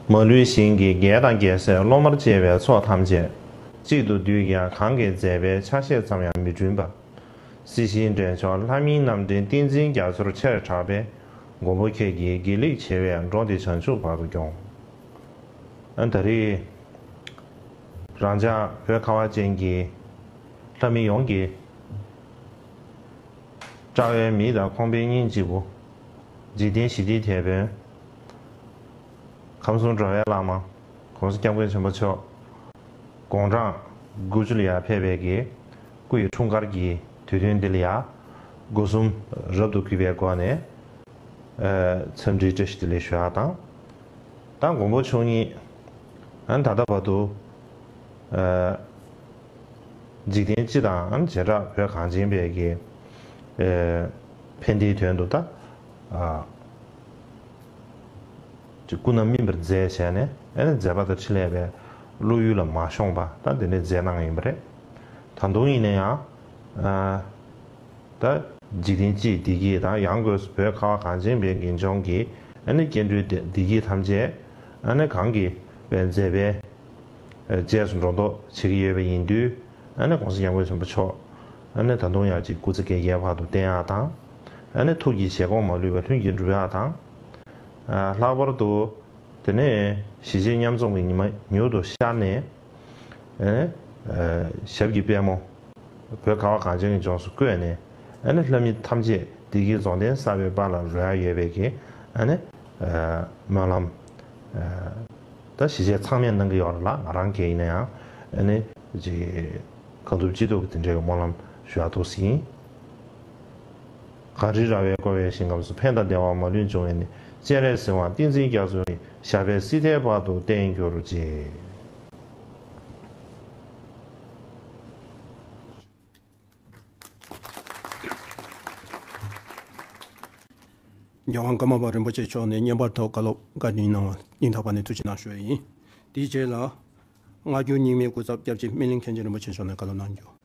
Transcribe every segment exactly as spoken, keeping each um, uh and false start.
མ་ལུས་ཞིང་གི་རྒྱལ་དང་རྒྱལ་སྲས་སློབ་མར་བཅས་པའི་ཚོགས་ཐམས་ཅད། གཅིག་ཏུ་བསྡུས་ཀྱང་གང་གི་མཛད་པའི་ཆ་ཤས་ཙམ་ཡང་མི་བསྐྲུན་པ། སྲིད་ཞིའི་འདྲེན་མཆོག་ལྷ་མིའི་རྣམ་འདྲེན་བསྟན་འཛིན་རྒྱ་མཚོར་ཆེར་གྲགས་པའི། མགོན་པོ་ཁྱེད་ཀྱི་དགེ་ལེགས་བྱེ་བས་འགྲོ་འདི་བྱང་ཆུབ་བར་དུ་སྐྱོང་། ཨ་ད་རེས་རང་ཅག་བོད་ཁ་བ་ཅན་གྱི་ལྷ་མི་ཡོངས་ཀྱི་དཔྲལ་བའི་མིག་དང་ཁོང་པའི་སྙིང་གཅིག་པུ། འཇིག་རྟེན་ཞི་བདེའི་དེད་དཔོན། ཁམས་གསུམ་འགྲོ་བའི་བླ་མ། ༸གོང་ས་༸སྐྱབས་མགོན་ཆེན་པོ་མཆོག་དགུང་གྲངས་དགུ་བཅུ་ལ་ཡར་ཕེབས་པའི་གི་སྐུ་ཡི་འཁྲུངས་སྐར་གྱི་དུས་སྟོན་འདི་ལ་ཡ། སྒོ་གསུམ་རབ་ཏུ་གུས་པའི་སྒོ་ནས། ཨ་འཚམས་འདྲིའི་བཀྲ་ཤིས་བདེ་ལེགས་ཞུ་ཡག་དང་། ད་མགོན་པོ་མཆོག་ཉིད་ཨ་ད་ལྟ་བར་དུ་ཨ་འཇིག་རྟེན་སྤྱི་དང་བྱེ་བྲག་བོད་གངས་ཅན་པའི་གི་ཨ་ཕན་བདེའི་དོན་དུ་ད་ཨ་ཅིག་སྐུ་ན་སྨིན་པར་མཛད་བྱས་ནས་ཨ་ནི་མཛད་པ་དང་འཕྲིན་ལས་པའི་བློ་ཡུལ་ལ་མ་ཤོང་བ་ད་དེ་འདྲའི་མཛད་གནང་ཡིན་པ་རེད། ད་དུང་ཡིན་ན་ཡང་ཨ་ད་འཇིག་རྟེན་སྤྱིའི་བདེ་སྐྱིད་དང་ཡང་སྒོས་སུ་བོད་ཁ་བ་གངས་ཅན་པའི་ངེས་འབྱུང་གི་ཨ་ནི་སྐྱེ་འགྲོའི་བདེ་བདེ་སྐྱིད་ཐམས་ཅད་ཨ་ནི་གང་གིས་པའི་མཛད་པའི་རྗེས་སུ་འགྲོ་ལྡོག་བྱེད་ཀྱི་ཡོད་པ་ཡིན་དུས་ཨ་ནི་༸གོང་ས་༸སྐྱབས་མགོན་ཆེན་པོ་མཆོག་ཨ་ནི་ད་དུང་ཡང་ཅིག་སྐུ་ཚེ་བསྐལ་བརྒྱའི་བར་དུ་བརྟན་ཡག་དང་། ཨ་ནི་ཐུགས་ཀྱི་བཞེད་དགོངས་མ་ལུས་པ་ལྷུན་གྱིས་འགྲུབ་ཡག་དང་། ཨ་ལྷག་པར་དུ་དེ་ནས་གཞིས་བྱེས་མཉམ་འཛོམས་ཀྱི་ཉི་མ་མྱུར་དུ་ཤར་ནས། ཨ་ནི་ཨ་ཞབས་ཀྱི་པད་མོ་བོད་ཁ་བ་གངས་ཅན་གྱི་ལྗོངས་སུ་བཀོད་ནས། ཨ་ནི་ལྷ་མི་ཐམས་ཅད་བདེ་སྐྱིད་རྫོགས་ལྡན་གསར་པའི་དཔལ་ལ་རོལ་ཡག་ཡོད་པའི་གི་ཨ་ནི་ཨ་སྨོན་ལམ་ཨ་ད་གཞིས་བྱེས་ཚང་མས་གནང་གི་ཡོད་རེད་ལ། ང་རང་གིས་ཡིན་ན་ཡང་ཨ་ནི་ཅིག་གང་ཐུབ་ཅི་ཐུབ་ཀྱིས་དེ་འདྲའི་སྨོན་ལམ་ཞུ་ཡག་ཐུགས་སུ་ཡིན། གངས་རི་ར་བས་བསྐོར་བའི་ཞིང་ཁམས་སུ། ཕན་དང་བདེ་བ་མ་ལུས་འབྱུང་བའི་གནས། སྤྱན་རས་གཟིགས་དབང་བསྟན་འཛིན་རྒྱ་མཚོ་ཡི། ཞབས་པད་སྲིད་མཐའི་བར་དུ་བརྟན་གྱུར་ཅིག། རྒྱལ་དབང་ཀརྨ་པ་རིན་པོ་ཆེ་མཆོག་ནས་བརྙན་པར་ཐོག་བཀའ་སློབ་བཀའ་དྲིན་གནང་བ་སྙིང་ཐག་པ་ནས་ཐུགས་རྗེ་གནང་ཞུ་ཡ་ཡིན། དེའི་རྗེས་ལ་སྔ་འགྱུར་རྙིང་མའི་སྐུ་ཚབ་སྐྱབས་རྗེ་སྨིན་གླིང་མཁན་ཆེན་རིན་པོ་ཆེ་མཆོག་ནས་བཀའ་སློབ་གནང་རྒྱུ།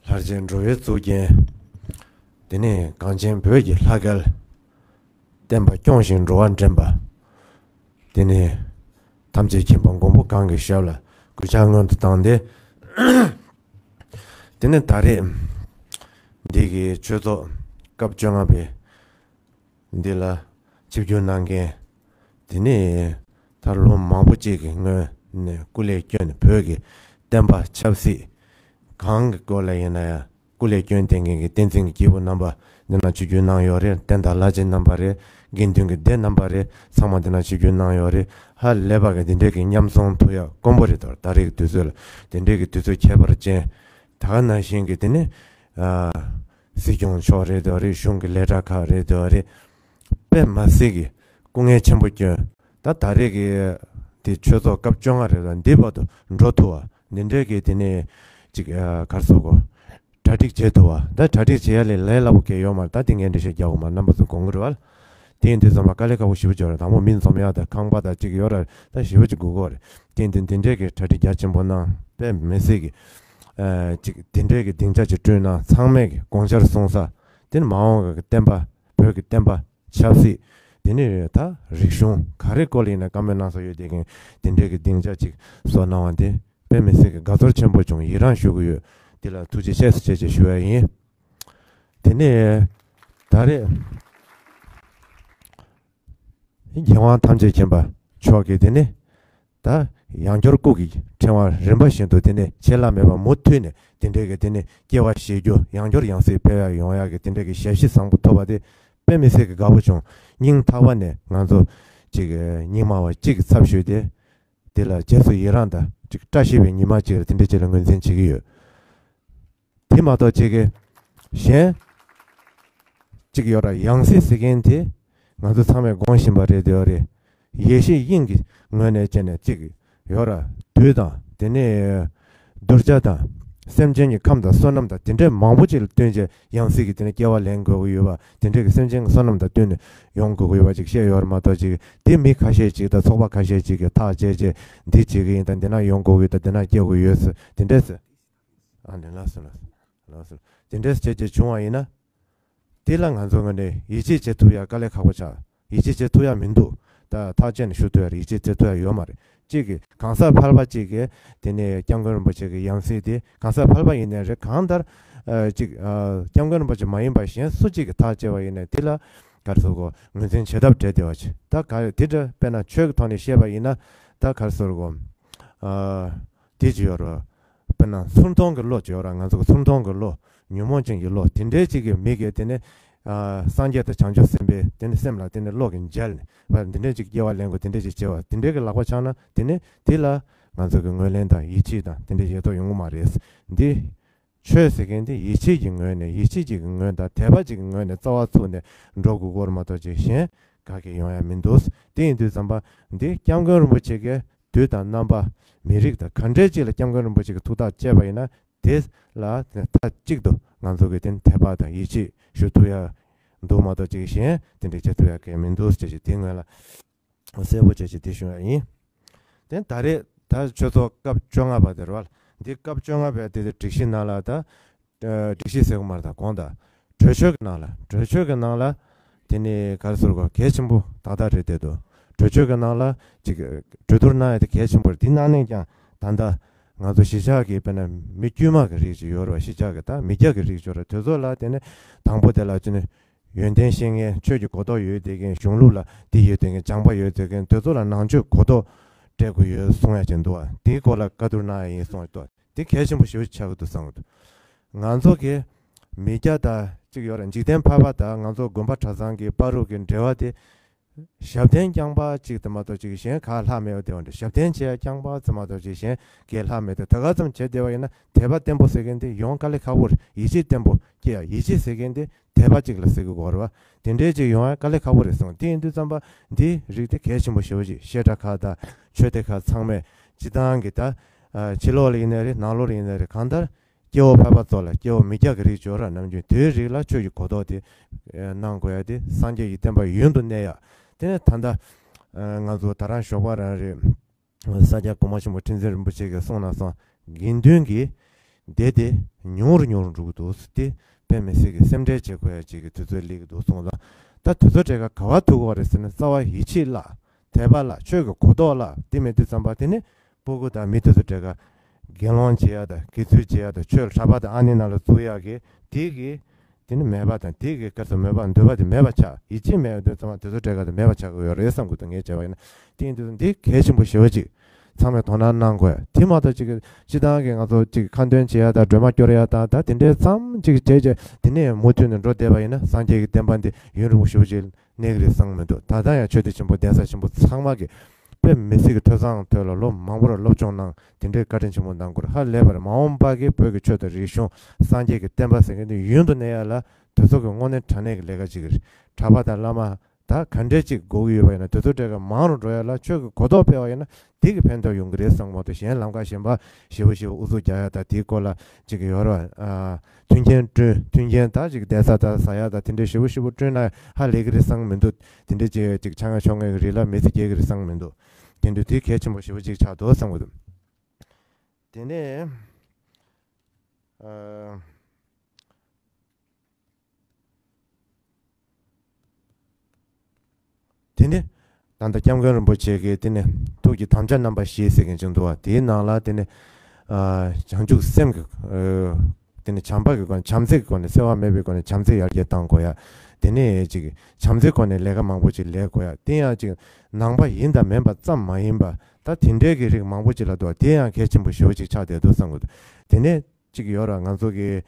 ལྷར་བཅས་འགྲོ་བའི་གཙུག་རྒྱན། དེ་ནས་གངས་ཅན་བོད་ཀྱི་ལྷ་སྐལ། བསྟན་པ་སྐྱོང་ཞིང་འགྲོ་བ་འདྲེན་པ། དེ་ནས་ཐམས་ཅད་མཁྱེན་པ་མགོན་པོ་གང་གི་ཞབས་ལ་གུས་ཕྱག་སྔོན་དུ་བཏང་སྟེ། དེ་ནས་ད་རེས་འདི་གི་ཆོས་ཚོགས་སྐབས་བཅོ་ལྔ་པའི་འདི་ལ་ཆིབས་བསྒྱུར་གནང་མཁན། དེ་ནས་ད་ལོ་མང་པོ་ཅིག་གི་སྔོན་ནས་སྐུ་ལས་བསྐྱོན་ནས་བོད་ཀྱི་བསྟན་པ་ཆབ་སྲིད་གང་གི་སྐོར་ལ་ཡིན་ན་ཡང་སྐུ་ལས་བསྐྱོན་བསྡད་མཁན་གྱི་བསྟན་འཛིན་གྱི་སྐྱེས་བུ་རྣམ་པ་འདི་ན་ཆིབས་བསྒྱུར་གནང་ཡོད་རེད། བསྟན་དར་བླ་ཆེན་རྣམ་པ་རེད། དགེ་འདུན་གྱི་སྡེ་རྣམ་པ་རེད། ཚང་མ་འདི་ན་ཆིབས་བསྒྱུར་གནང་ཡོད་རེད། ཧ་ལས་པ་གི་འདི་འདྲའི་གི་མཉམ་འཛོམས་ཐུབ་ཡག་དཀོན་པོ་རེད་དོ། ད་རེས་ཀྱི་དུས་ཚོད་ལ་འདི་འདྲའི་གི་དུས་ཚོད་ཁྱད་པར་ཅན། ད་ག་ནང་བཞིན་གྱི་དེ་ནི་ཨ་སྲིད་སྐྱོང་མཆོག་རེད་དོ་རེད། གཞུང་གི་ལས་གྲྭ་ཁག་རེད་དོ་རེད། དཔེ་མ་སྲིད་ཀྱི་སྐུ་ངལ་ཆེན་པོ་བསྐྱོན། ད་ད་རེས་ཀྱི་དེ་ཆོས་ཚོགས་སྐབས་བཅོ་ལྔ་རེད་དོ། འདི་བར་དུ་འགྲོ་ཐུབ་པ་འདི་འདྲའི་གི་དེ་ནི་ཅིག་ཨ་ག་རེ་ཟེར་དགོས། གྲ་སྒྲིག་བྱེད་ཐུབ་པ། ད་གྲ་སྒྲིག་བྱེད་ཡ་ལས་ལས་སླ་པོ་གང་ཡང་ཡོད་མ་རེད། ད་དེ་ངས་འགྲེལ་བཤད་རྒྱག་དགོས་མ་རེད། རྣམ་པ་ཚོ་དགོངས་ཀྱི་རེད་བ། དེ་ཡིན་དུས་ཙམ་པ་དཀའ་ལས་ཁག་པོ་ཞེ་པོ་ཅིག་ཡོད་རེད། དང་པོ་མི་འཛོམས་ཡ་དང་ཁང་པ་དང་ཅིག་ཡོད་རེད། ད་ཞེ་པོ་ཅིག་དགོས་ཀྱི་ཡོད་རེད། དེ་ཡིན་དུས་འདི་འདྲའི་གི་གྲ་སྒྲིག་རྒྱ་ཆེན་པོ་གནང་། དཔེ་མི་སྲིད་ཀྱི་ཨ་ཅིག་འདི་འདྲའི་གི་སྡིངས་ཆ་ཅིག་བསྐྲུན་གནང་། ཚང་མས་ཀྱི་དགོངས་འཆར་གསུང་ས། དེ་ནི་མ་འོངས་ཀྱི་བསྟན་པ། བོད་ཀྱི་བསྟན་པ། ཆབ་སྲིད། དེ་ནི་ད་རིག་གཞུང་ག་རེ་སྐོར་ལ་ཡིན་ན་བཀའ་མོལ་གནང་ས་ཡོད་དེ་གིན་དེ་འདྲའི་གི་སྡིངས་ཆ་ཅིག་བཟོ་གནང་བ་དེ་དཔེ་མི་སྲིད་ཀྱི་དགའ་ཚོར་ཆེན་པོ་བྱུང་། ཡི་རངས་ཞུ་གི་ཡོད། དེ་ལ་ཐུགས་རྗེ་ཆེ་ཟེར་བྱས་བྱས་ཞུ་བ་ཡིན། དེ་ནས་ད་རེས་རྒྱལ་དབང་ཐམས་ཅད་མཁྱེན་པ་མཆོག་གིས་དེ་ནི་ད་ཡང་བསྐྱར་སྐུ་གི་ཕྲེང་བ་རིམ་པ་བཞིན་དུ་དེ་ནས་ཆད་ལྷག་མེད་པར་མུ་མཐུད་ནས་དེ་འདྲའི་གི་དེ་ནས་སྐྱེ་བ་བཞེས་རྒྱུ། ཡང་བསྐྱར་ཡང་སྲིད་སྤེལ་ཡག་ཡོང་ཡག་གི་དེ་འདྲའི་གི་ཞལ་བཞེས་བཟང་པོ་ཐོབ་པ་དེ་དཔེ་མི་སྲིད་ཀྱི་དགའ་པོ་བྱུང་། སྙིང་ཐག་པ་ནས་ང་ཚོ་ཅིག་སྙིང་མ་བ་གཅིག་གི་ཚབ་ཞུས་ཏེ། དེ་ལ་རྗེས་སུ་ཡི་རངས་དང་ཅིག་བཀྲ་ཤིས་པའི་ཉི་མ་ཅིག་རེད། དེ་འདྲ་ཅིག་ལ་ངོས་འཛིན་བྱེད་ཀྱི་ཡོད། དེ་མ་གཏོགས་ཅིག་གི་གཞན་ཅིག་ཡོད་ར། ཡང་སྲིད་ཟེར་མཁན་དེ་ང་ཚོ་ཚང་མས་དགོངས་བཞིན་པ་རེད་དེ་ཡོད་རེད། ཡེ་ཤེས་དབྱིངས་ཀྱི་ངོས་ནས་བྱས་ནས་ཅིག་ཡོད་ར། བདུད་དང་དེ་ནས་གདུལ་བྱ་དང་སེམས་ཅན་གྱི་ཁམས་དང་བསོད་ནམས་དང་དེ་འདྲའི་མང་པོ་ཅིག་ལ་བསྟུན་བྱས་ཡང་སྲིད་ཀྱི་དེ་ནས་སྐྱེ་བ་ལེན་དགོས་ཀྱི་ཡོད་པ། དེ་འདྲའི་གི་སེམས་ཅན་གྱི་བསོད་ནམས་དང་བསྟུན་ནས་ཡོང་དགོས་ཀྱི་ཡོད་པ་ཅིག་བཤད་ཡོད་ར་མ་གཏོགས་ཅིག་དེ་མི་ཁ་ཤས་ཅིག་དང་ཚོགས་པ་ཁ་ཤས་ཅིག་གིས་ཐག་བཅད་བྱས་འདི་བྱེད་ཀྱི་ཡིན་དང་། འདི་ན་ཡོང་དགོས་ཀྱི་ཡོད་དང་། འདི་ན་སྐྱེ་དགོས་ཡོད་ཟེར་དེ་འདྲས་ཟེར། ཨ་ནི་ལགས་སོ་ལགས་སོ་ལགས་སོ། དེ་འདྲས་བྱས་བྱས་བྱུང་བ་ཡིན་ན། དེ་ལ་ང་ཚོ་ངོས་ནས་ཡིད་ཆེས་བྱེད་ཐུབ་ཡ་དཀའ་ལས་ཁག་པོ་ཆགས། ཡིད་ཆེས་བྱེད་ཐུབ་ཡ་མི་འདུག། ད་ཐག་བཅད་ནས་ཞུ་ཐུབ་ཡ་རེད། ཡིད་ཆེས་བྱེད་ཐུབ་ཡ་ཡོད་མ་རེད། གཅིག་གིས་གང་ཟག་ཕལ་པ་གཅིག་གིས་དེ་ནས་སྐྱབས་མགོན་རིན་པོ་ཆེ་གི་ཡང་སྲིད་དེ་གང་ཟག་ཕལ་པ་ཡིན་ནའི་རེད། གང་ལྟར་ཨ་གཅིག་ཨ་སྐྱབས་མགོན་རིན་པོ་ཆེ་མ་ཡིན་པ་གཞན་སུ་གཅིག་གིས་ཐག་བཅད་པ་ཡིན་ནའི་དེ་ལ་ག་རེ་ཟེར་དགོས། ངོས་འཛིན་བྱེད་ཐབས་བྲལ་བསྡད་པ་ཅིག་ད་ག་རེ་དེ་འདྲ་དཔེར་ན་ཆོས་ཀྱི་ཐོག་ནས་བཤད་པ་ཡིན་ན་ད་ག་རེ་ཟེར་དགོས། ཨ་དེ་ཅིག་ཡོད་རེད། དཔེར་ན་ཚུར་མཐོང་གི་བློ་ཅིག་ཡོད་རེད། ང་ཚོ་གི་ཚུར་མཐོང་གི་བློ། ཉོན་མོངས་ཅན་གྱི་བློ་དེ་འདྲའི་ཅིག་གི་མི་གིས་དེ་ནི་ཨ་སངས་རྒྱས་དང་བྱང་ཆུབ་སེམས་དཔའི་དེ་ནི་སེམས་ལ་དེ་ནི་བློ་གིས་མཇལ་ནས་བ་འདི་འདྲའི་ཅིག་སྐྱེ་བ་ལེན་དགོས། དེ་འདྲའི་ཅིག་བྱེད་པ་དེ་འདྲའི་གི་ལག་པ་འཆང་ན་དེ་ནི་དེ་ལ་ང་ཚོ་གི་ངོས་ལེན་དང་ཡིད་ཆེས་དང་དེ་འདྲའི་ཡེ་ཐོག་ཡོང་གི་མ་རེད། འདི་ཆོས་ཟེར་མཁན་དེ་ཡིད་ཆེས་ཀྱི་ངོས་ནས་ཡིད་ཆེས་ཀྱི་ངོས་དང་དད་པ་ཅིག་གི་ངོས་ནས་རྩ་བ་ཚུགས་ནས་འགྲོ་དགོས་སྐོར་མ་གཏོགས་ཅིག་གཞན་ག་གེ་ཡོང་ཡ་མི་འདུག་དེ་ཡིན་དུས་ཙམ་པ་འདི་སྐྱབས་མགོན་རིན་པོ་ཆེ་གིས་དུས་དང་རྣམ་པ་མི་རིགས་དང་ག་འདྲའི་ཅིག་ལ་སྐྱབས་མགོན་རིན་པོ་ཆེ་གི་ཐུགས་ཐག་བཅད་པ་ཡིན་ན་དེ་ལ་མཐའ་གཅིག་ཏུ་ང་ཚོ་གི་དེ་དད་པ་དང་ཡིད་ཆེས་ཞུ་ཐུབ་ཡ་འདུག་མ་གཏོགས་ཅིག་གཞན་དེ་འདྲ་བྱེད་ཐུབ་ཡ་གེ་མི་འདུག་ཅེས་ཅིག་དེ་སྔོན་ལ་གསལ་པོ་བྱས་ཅིག་དེ་ཞུ་ཡ་ཡིན། དེ་ད་རེས་ད་ཆོས་ཚོགས་སྐབས་བཅོ་ལྔ་པ་དེ་རེད་བ། འདི་སྐབས་བཅོ་ལྔ་པའི་དེ་དེ་སྒྲིག་གཞི་ནང་ལ་ད་སྒྲིག་གཞི་ཟེར་གི་མ་རེད། ད་དགོངས་དག་གྲོས་ཆོད་ཀྱི་ནང་ལ་གྲོས་ཆོད་ཀྱི་ནང་ལ་དེ་ནི་ག་རེ་ཟེར་དགོས། གལ་ཆེན་པོ་ཏག་ཏག་རེད་བསྡད་འདུག་གྲོས་ཆོད་ཀྱི་ནང་ལ་ཅིག་གྲོས་བསྡུར་གནང་ཡ་དེ་གལ་ཆེན་པོ་རེད། དེ་གནང་ནས་ཀྱང་ད་ལྟ་ང་ཚོ་གཞིས་ཆགས་ཀྱི་དཔེར་ན་མི་དཀྱུས་མ་གི་རིགས་ཅིག་ཡོད་རེད་བ། གཞིས་ཆགས་ཀྱི་ད་མི་སྐྱ་གི་རིགས་ཅིག་ཡོད་རེད། དེ་ཚོ་ལ་དེ་ནི་དང་པོ་དེ་ལ་ཅི་ནི་ཡོན་ཏན་ཤེས་མཁན་ཆོས་ཀྱི་གོ་རྟོགས་ཡོད་བསྡད་མཁན་གཞུང་ལུགས་ལ་དེ་ཡོད་བསྡད་མཁན་སྦྱངས་པ་ཡོད་བསྡད་མཁན་དེ་ཚོ་ལ་ནང་ཆོས་གོ་རྟོགས་སྤྲད་དགོས་ཡོད་གསུང་ཡ་ཅིག་འདུག་བ། དེའི་སྐོར་ལ་བཀའ་བསྡུར་གནང་ཡ་ཡིན་གསུངས་འདུག་དེ་གལ་ཆེན་པོ་ཞེ་པོ་ཆགས་ཀྱི་འདུག་བསམ་གྱི་འདུག་ང་ཚོ་གི་མི་སྐྱ་དང་གཅིག་ཡོད་རེད། འཇིག་རྟེན་ཕལ་པ་དང་ང་ཚོ་དགོན་པ་གྲྭ་ཚང་གི་བར་དུ་གི་འབྲེལ་བ་དེ་ཞབས་བརྟན་རྐྱང་པ་གཅིག་དེ་མ་གཏོགས་གཅིག་གཞན་ག་ལྷག་མེད་པ་དེ་འདྲ། ཞབས་བརྟན་བྱེད་ཡ་རྐྱང་པ་དེ་མ་གཏོགས་གཅིག་གཞན་ག་ལྷག་མེད་དེ། ད་ག་ཙམ་བྱས་བསྡད་པ་ཡིན་ན་དད་པ་བརྟན་པོ་ཟེར་མཁན་དེ་ཡོང་དཀའ་ལས་ཁག་པོ་རེད། ཡིད་ཆེས་བརྟན་པོ་སྐྱེ་ཡ། ཡིད་ཆེས་ཟེར་མཁན་དེ་དད་པ་གཅིག་ལ་ཟེར་དགོས་ཀྱི་རེད་བ། དེ་འདྲའི་ཅིག་ཡོང་ཡ་དཀའ་ལས་ཁག་པོ་རེད་གསུངས། དེ་ཡིན་དུས་ཙམ་པ་འདིའི་རིགས་དེ་གལ་ཆེན་པོ་ཞེ་པོ་ཅིག་བཤད་གྲྭ་ཁག་དང་ཆོས་སྡེ་ཁག་ཚང་མས་སྤྱི་བཏང་གི་ད་ཕྱི་ལོགས་ལ་ཡིན་ནའི་རེད། ནང་ལོགས་ལ་ཡིན་ནའི་རེད། གང་ལྟར་སྐྱེ་བོ་ཕལ་པ་ཚོ་ལ་སྐྱེ་བོ་མི་སྐྱ་གི་རིགས་ཅིག་ཡོད་རེད། ནམ་རྒྱུན་དེའི་རིགས་ལ་ཆོས་ཀྱི་གོ་རྟོགས་དེ་གནང་དགོས་ཡ་དེ་སངས་རྒྱས་ཀྱི་བསྟན་པ་ཡུན་དུ་གནས་ཡ། དེ་ནས་ད་ལྟ་ང་ཚོ་ད་རང་ཞོགས་པ་རང་རེད། ས་སྐྱ་གོང་མ་ཆེན་པོ་ཁྲི་འཛིན་རིན་པོ་ཆེ་གིས་གསུངས་ན་སོང་། དགེ་འདུན་གྱི་སྡེ་དེ་ཉུང་རུ་ཉུང་རུ་འགྲོ་གི་འདུག་དེ་དཔེ་མི་སྲིད་ཀྱི་སེམས་ཁྲལ་བྱེད་དགོས་ཡ་ཅིག་གི་དུས་ཚོད་སླེབས་ཀྱི་འདུག་གསུངས་ལ། ད་དུས་ཚོད་དེ་ག་ག་བ་ཐུག་གི་རེད་ཟེར་ན་རྩ་བ་ཡིད་ཆེས་ལ་དད་པ་ལ་ཆོས་ཀྱི་གོ་རྟོགས་ལ་དེ་མེད་དུས་ཙམ་པ་དེ་ནི་སྤུ་གུ་དང་མི་དེ་ཚོ་གྲས་ཀ་དགེ་སློང་བྱེད་ཡ་དང་དགེ་ཚུལ་བྱེད་ཡ་དང་ཆོས་ལ་གྲྭ་པ་དང་ཨ་ནེ་ནང་ལ་བཙུགས་ཡ་གི་དེ་གི་དེ་ནི་མེད་པ་དང་དེ་གི་སྐབས་སུ་མོས་པ་འདོད་པ་དེ་མེད་པ་ཆགས། ཡིད་ཆེས་མེད་པ་དུས་ཙམ་པ་དེ་ཚོ་གྲས་ཀ་དེ་མེད་པ་ཆགས་ཀྱི་ཡོད་རེད་བསམ་གྱི་འདུག་ངས་བྱས་པ་ཡིན་ན། དེ་ཡིན་དུས་འདི་གལ་ཆེན་པོ་ཞེ་པོ་ཅིག་ཚང་མས་དོ་སྣང་གནང་དགོས། དེ་མ་གཏོགས་ཅིག་སྤྱི་བཏང་གི་ང་ཚོ་ཅིག་ཁ་འདོན་བྱེད་ཡ་དང་སྒྲོལ་མ་སྐྱོར་ཡ་དང་ད་དེ་འདྲའི་ཙམ་ཅིག་བྱས་བྱས་དེ་ནས་མུ་མཐུད་ནས་འགྲོ་བསྡད་པ་ཡིན་ན་སངས་རྒྱས་ཀྱི་བསྟན་པ་འདི་ཡུན་རིང་པོ་ཞེ་པོ་ཅིག་གནས་ཀྱི་རེད་བསམ་གྱི་མི་འདུག་ད་ལྟ་ཡང་ཆོས་སྡེ་ཆེན་པོ་གདན་ས་ཆེན་པོ་ཚང་མ་གི་དཔེ་མི་སྲིད་ཀྱི་ཐོས་བསམ་ཐོས་ལ་ལོ་མང་པོར་སློབ་སྦྱོང་གནང་། དེ་འདྲའི་བཀའ་དྲིན་ཆེན་པོ་གནང་དགོས་རེད། ཧ་ལས་པར་མ་འོངས་པ་གི་བོད་ཀྱི་ཆོས་དང་རིག་གཞུང་སངས་རྒྱས་ཀྱི་བསྟན་པ་ཟེར་མཁན་འདི་ཡུན་དུ་གནས་ཡ་ལ་དེ་ཚོ་གི་དངོས་གནས་དྲང་གནས་ཀྱི་ལས་ཀ་ཅིག་རེད། གྲྭ་པ་དང་བླ་མ་ད་ག་འདྲས་ཅིག་དགོས་ཀྱི་ཡོད་པ་ཡིན་ན་དེ་ཚོ་གྲས་ཀ་མང་རུ་འགྲོ་ཡ་ལ་ཆོས་ཀྱི་གོ་རྟོགས་སྤེལ་བ་ཡིན་ན་དེ་གི་ཕན་ཐོགས་ཡོང་གི་རེད་བསམ་གི་མ་གཏོགས་གཞན་ལམ་ཁ་གཞན་པ་ཞེ་པོ་ཞེ་པོ་ཨུ་ཚུགས་རྒྱག་ཡ་ད་དེའི་སྐོར་ལ་ཅིག་ཡོད་རེད་བ། མཐུན་རྐྱེན་བསྐྲུན། མཐུན་རྐྱེན་ད་ཅིག་གདན་ས་ད་ཟ་ཡ་ད་དེ་འདྲས་ཞེ་པོ་ཞེ་པོ་བསྐྲུན་ན་ཧ་ལས་ཀྱི་རེད་བསམ་གི་མི་འདུག་དེ་འདྲས་ཅིག་ཅིག་ཆ་ང་ཕྱོགས་ངན་གི་རིགས་ལ་མི་ཚེ་སྐྱེལ་གི་རེད་བསམ་གི་མི་འདུག་དེ་འདྲས་དེ་གལ་ཆེན་པོ་ཞེ་པོ་ཅིག་ཆགས་འདུག་བསམ་གི་འདུག་དེ་ནས་ཨ། དེ་ནས་ད་ལྟ་སྐྱབས་མགོན་རིན་པོ་ཆེ་གིས་དེ་ནས་ཐུགས་ཀྱི་དམ་བཅའ་རྣམ་པ་བཞི་ཟེར་མཁན་ཅིག་འདུག་བ། དེའི་ནང་ལ་དེ་ནས་ཨ་བྱང་ཆུབ་སེམས་ཀྱི་ཨ་དེ་ནས་བྱམས་པ་གི་སྒོ་ནས་བྱམས་བརྩེ་གི་སྒོ་ནས་འཚེ་བ་མེད་པའི་སྒོ་ནས་བྱམས་བརྩེ་ཡར་རྒྱས་གཏང་དགོས་ཡ། དེ་ནས་ཅིག་བྱམས་བརྩེ་སྒོ་ནས་ལས་ཀ་མང་པོ་ཅིག་ལས་དགོས་ཡ། དེ་ཡང་ཅིག་ནང་པ་ཡིན་དང་མིན་པ་ཙམ་མ་ཡིན་པ་ད་དེ་འདྲའི་གི་རིགས་མང་པོ་ཅིག་ལ་འདུག་བ། དེ་ཡང་གལ་ཆེན་པོ་ཞེ་པོ་ཅིག་ཆགས་བསྡད་འདུག་བསམ་གི་འདུག་དེ་ནས་ཅིག་ཡོད་ར་ང་ཚོ་གི་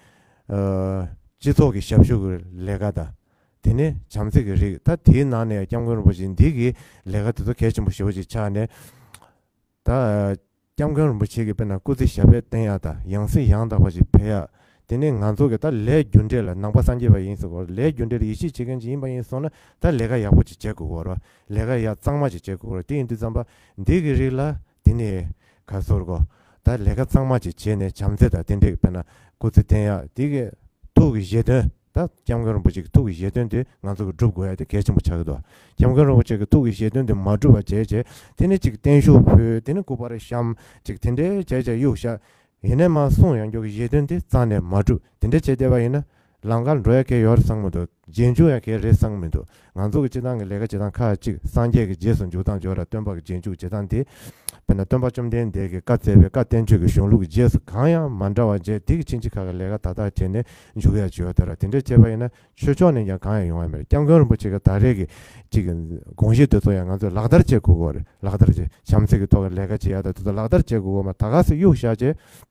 ཨ་སྤྱི་ཚོགས་ཀྱི་ཞབས་ཞུ་གི་ལས་ཀ་དང་། དེ་ནས་བྱམས་བརྩེ་གི་རིགས། ད་དེའི་ནང་ནས་སྐྱབས་མགོན་རིན་པོ་ཆེ་འདི་གི་ལས་ཀ་དེ་ཚོ་གལ་ཆེན་པོ་ཞེ་པོ་ཅིག་ཆགས་ནས། ད་སྐྱབས་མགོན་རིན་པོ་ཆེ་གི་དཔེར་ན་སྐུ་ཚེ་ཞབས་པད་བརྟན་ཡག་དང་ཡང་སྲིད་ཡང་དག་པ་ཞིག་འཕེལ་ཡག་དེ་ནས་ང་ཚོ་གི་ད་ལས་རྒྱུ་འབྲས་ལ་ནང་པ་སངས་རྒྱས་པ་ཡིན་ཟེར་གོ། ལས་རྒྱུ་འབྲས་ལ་ཡིད་ཆེས་བྱེད་མཁན་ཅིག་ཡིན་པ་ཡིན་སོང་ན་ད་ལས་ཀ་ཡག་པོ་ཅིག་བྱེད་དགོས་གོ་ར། ལས་ཀ་ཡག་གཙང་མ་ཅིག་བྱེད་དགོས་གོ་ར། དེ་ཡིན་དུས་ཙམ་པ་འདི་གི་རིགས་ལ་དེ་ནས་ག་ཟེར་གོ། ད་ལས་ཀ་གཙང་མ་ཅིག་བྱས་ནས་བྱམས་བརྩེ་དང་དེ་འདྲས་དཔེར་ན་སྐུ་ཚེ་བརྟན་ཡག་དེ་གི་ཐུགས་ཀྱི་བཞེད་དོན། ད་སྐྱབས་མགོན་རིན་པོ་ཆེ་གི་ཐུགས་ཀྱི་བཞེད་དོན་དེ་ང་ཚོ་གི་སྒྲུབ་དགོས་ཡ་དེ་གལ་ཆེན་པོ་ཆགས་ཀྱི་འདུག་སྐྱབས་མགོན་རིན་པོ་ཆེ་གི་ཐུགས་ཀྱི་བཞེད་དོན་དེ་མ་སྒྲུབ་པ་བྱས་བྱས་དེ་ནས་ཅིག་བརྟན་བཞུགས་ཕུལ། དེ་ནས་སྐུ་པར་བཤམས། ཅིག་དེ་འདྲའི་བྱས་བྱས་གཡུག་བཞག་ཡིན་ནའི་མ་གསུང་ཡང་འགྱོ་གི་བཞེད་དོན་དེ་རྩ་ནས་མ་སྒྲུབ། དེ་འདྲ་བྱས་བསྡད་པ་ཡིན་ན་ ལམ་ཁར་འགྲོ་ཡ་གལ་ཡོད་རེད་བསམ་གི་མི་འདུག་རྗེས་འཇུག་ཡ་གལ་རེད་བསམ་གི་མི་འདུག་ང་ཚོ་གི་སྤྱི་བཏང་གི་ལས་ཀ་བྱེད་སྟངས་ཁག་ཅིག་སངས་རྒྱས་ཀྱི་རྗེས་སུ་འཇུག་སྟངས་ཡོད་ར། སྟོན་པ་གི་རྗེས་འཇུག་བྱེད་སྟངས་དེ། དཔེར་ན་སྟོན་པ་བཅོམ་ལྡན་འདས་ཀྱིས་བཀའ་སྩལ་བའི་བཀའ་བསྟན་བཅོས་ཀྱི་གཞུང་ལུགས་ཀྱི་རྗེས་སུ་གང་ཡང་མ་འདྲ་བ་བྱས། དེ་གི་ཕྱིན་ཅི་ཁ་གི་ལས་ཀ་ད་ལྟ་བྱས་ནས་འཇུག་ཡ་བྱོས་ཡོད་དེ་ར། དེ་འདྲ་བྱས་པ་ཡིན་ན་ཆོས་ཕྱོགས་ནས་ཀྱང་གང་ཡང་ཡོང་ཡ་མེད། སྐྱབས་མགོན་རིན་པོ་ཆེ་གི་ད་རེས་ཀྱི་ཅིག་དགོངས་གཞི་དེ་ཚོ་ཡང་ང་ཚོས་ལག་བསྟར་བྱེད་དགོས་ཀྱི་རེད། ལག་བསྟར་བྱེད། བྱམས་བརྩེ་གི་ཐོག་གི་ལས་ཀ་བྱེད་ཡ་ད་དེ་ཚོ་ལག་བསྟར་བྱེད་དགོས་ཀྱི་མ། ད་ག་སེ་གཡུག་བཞག་བྱས།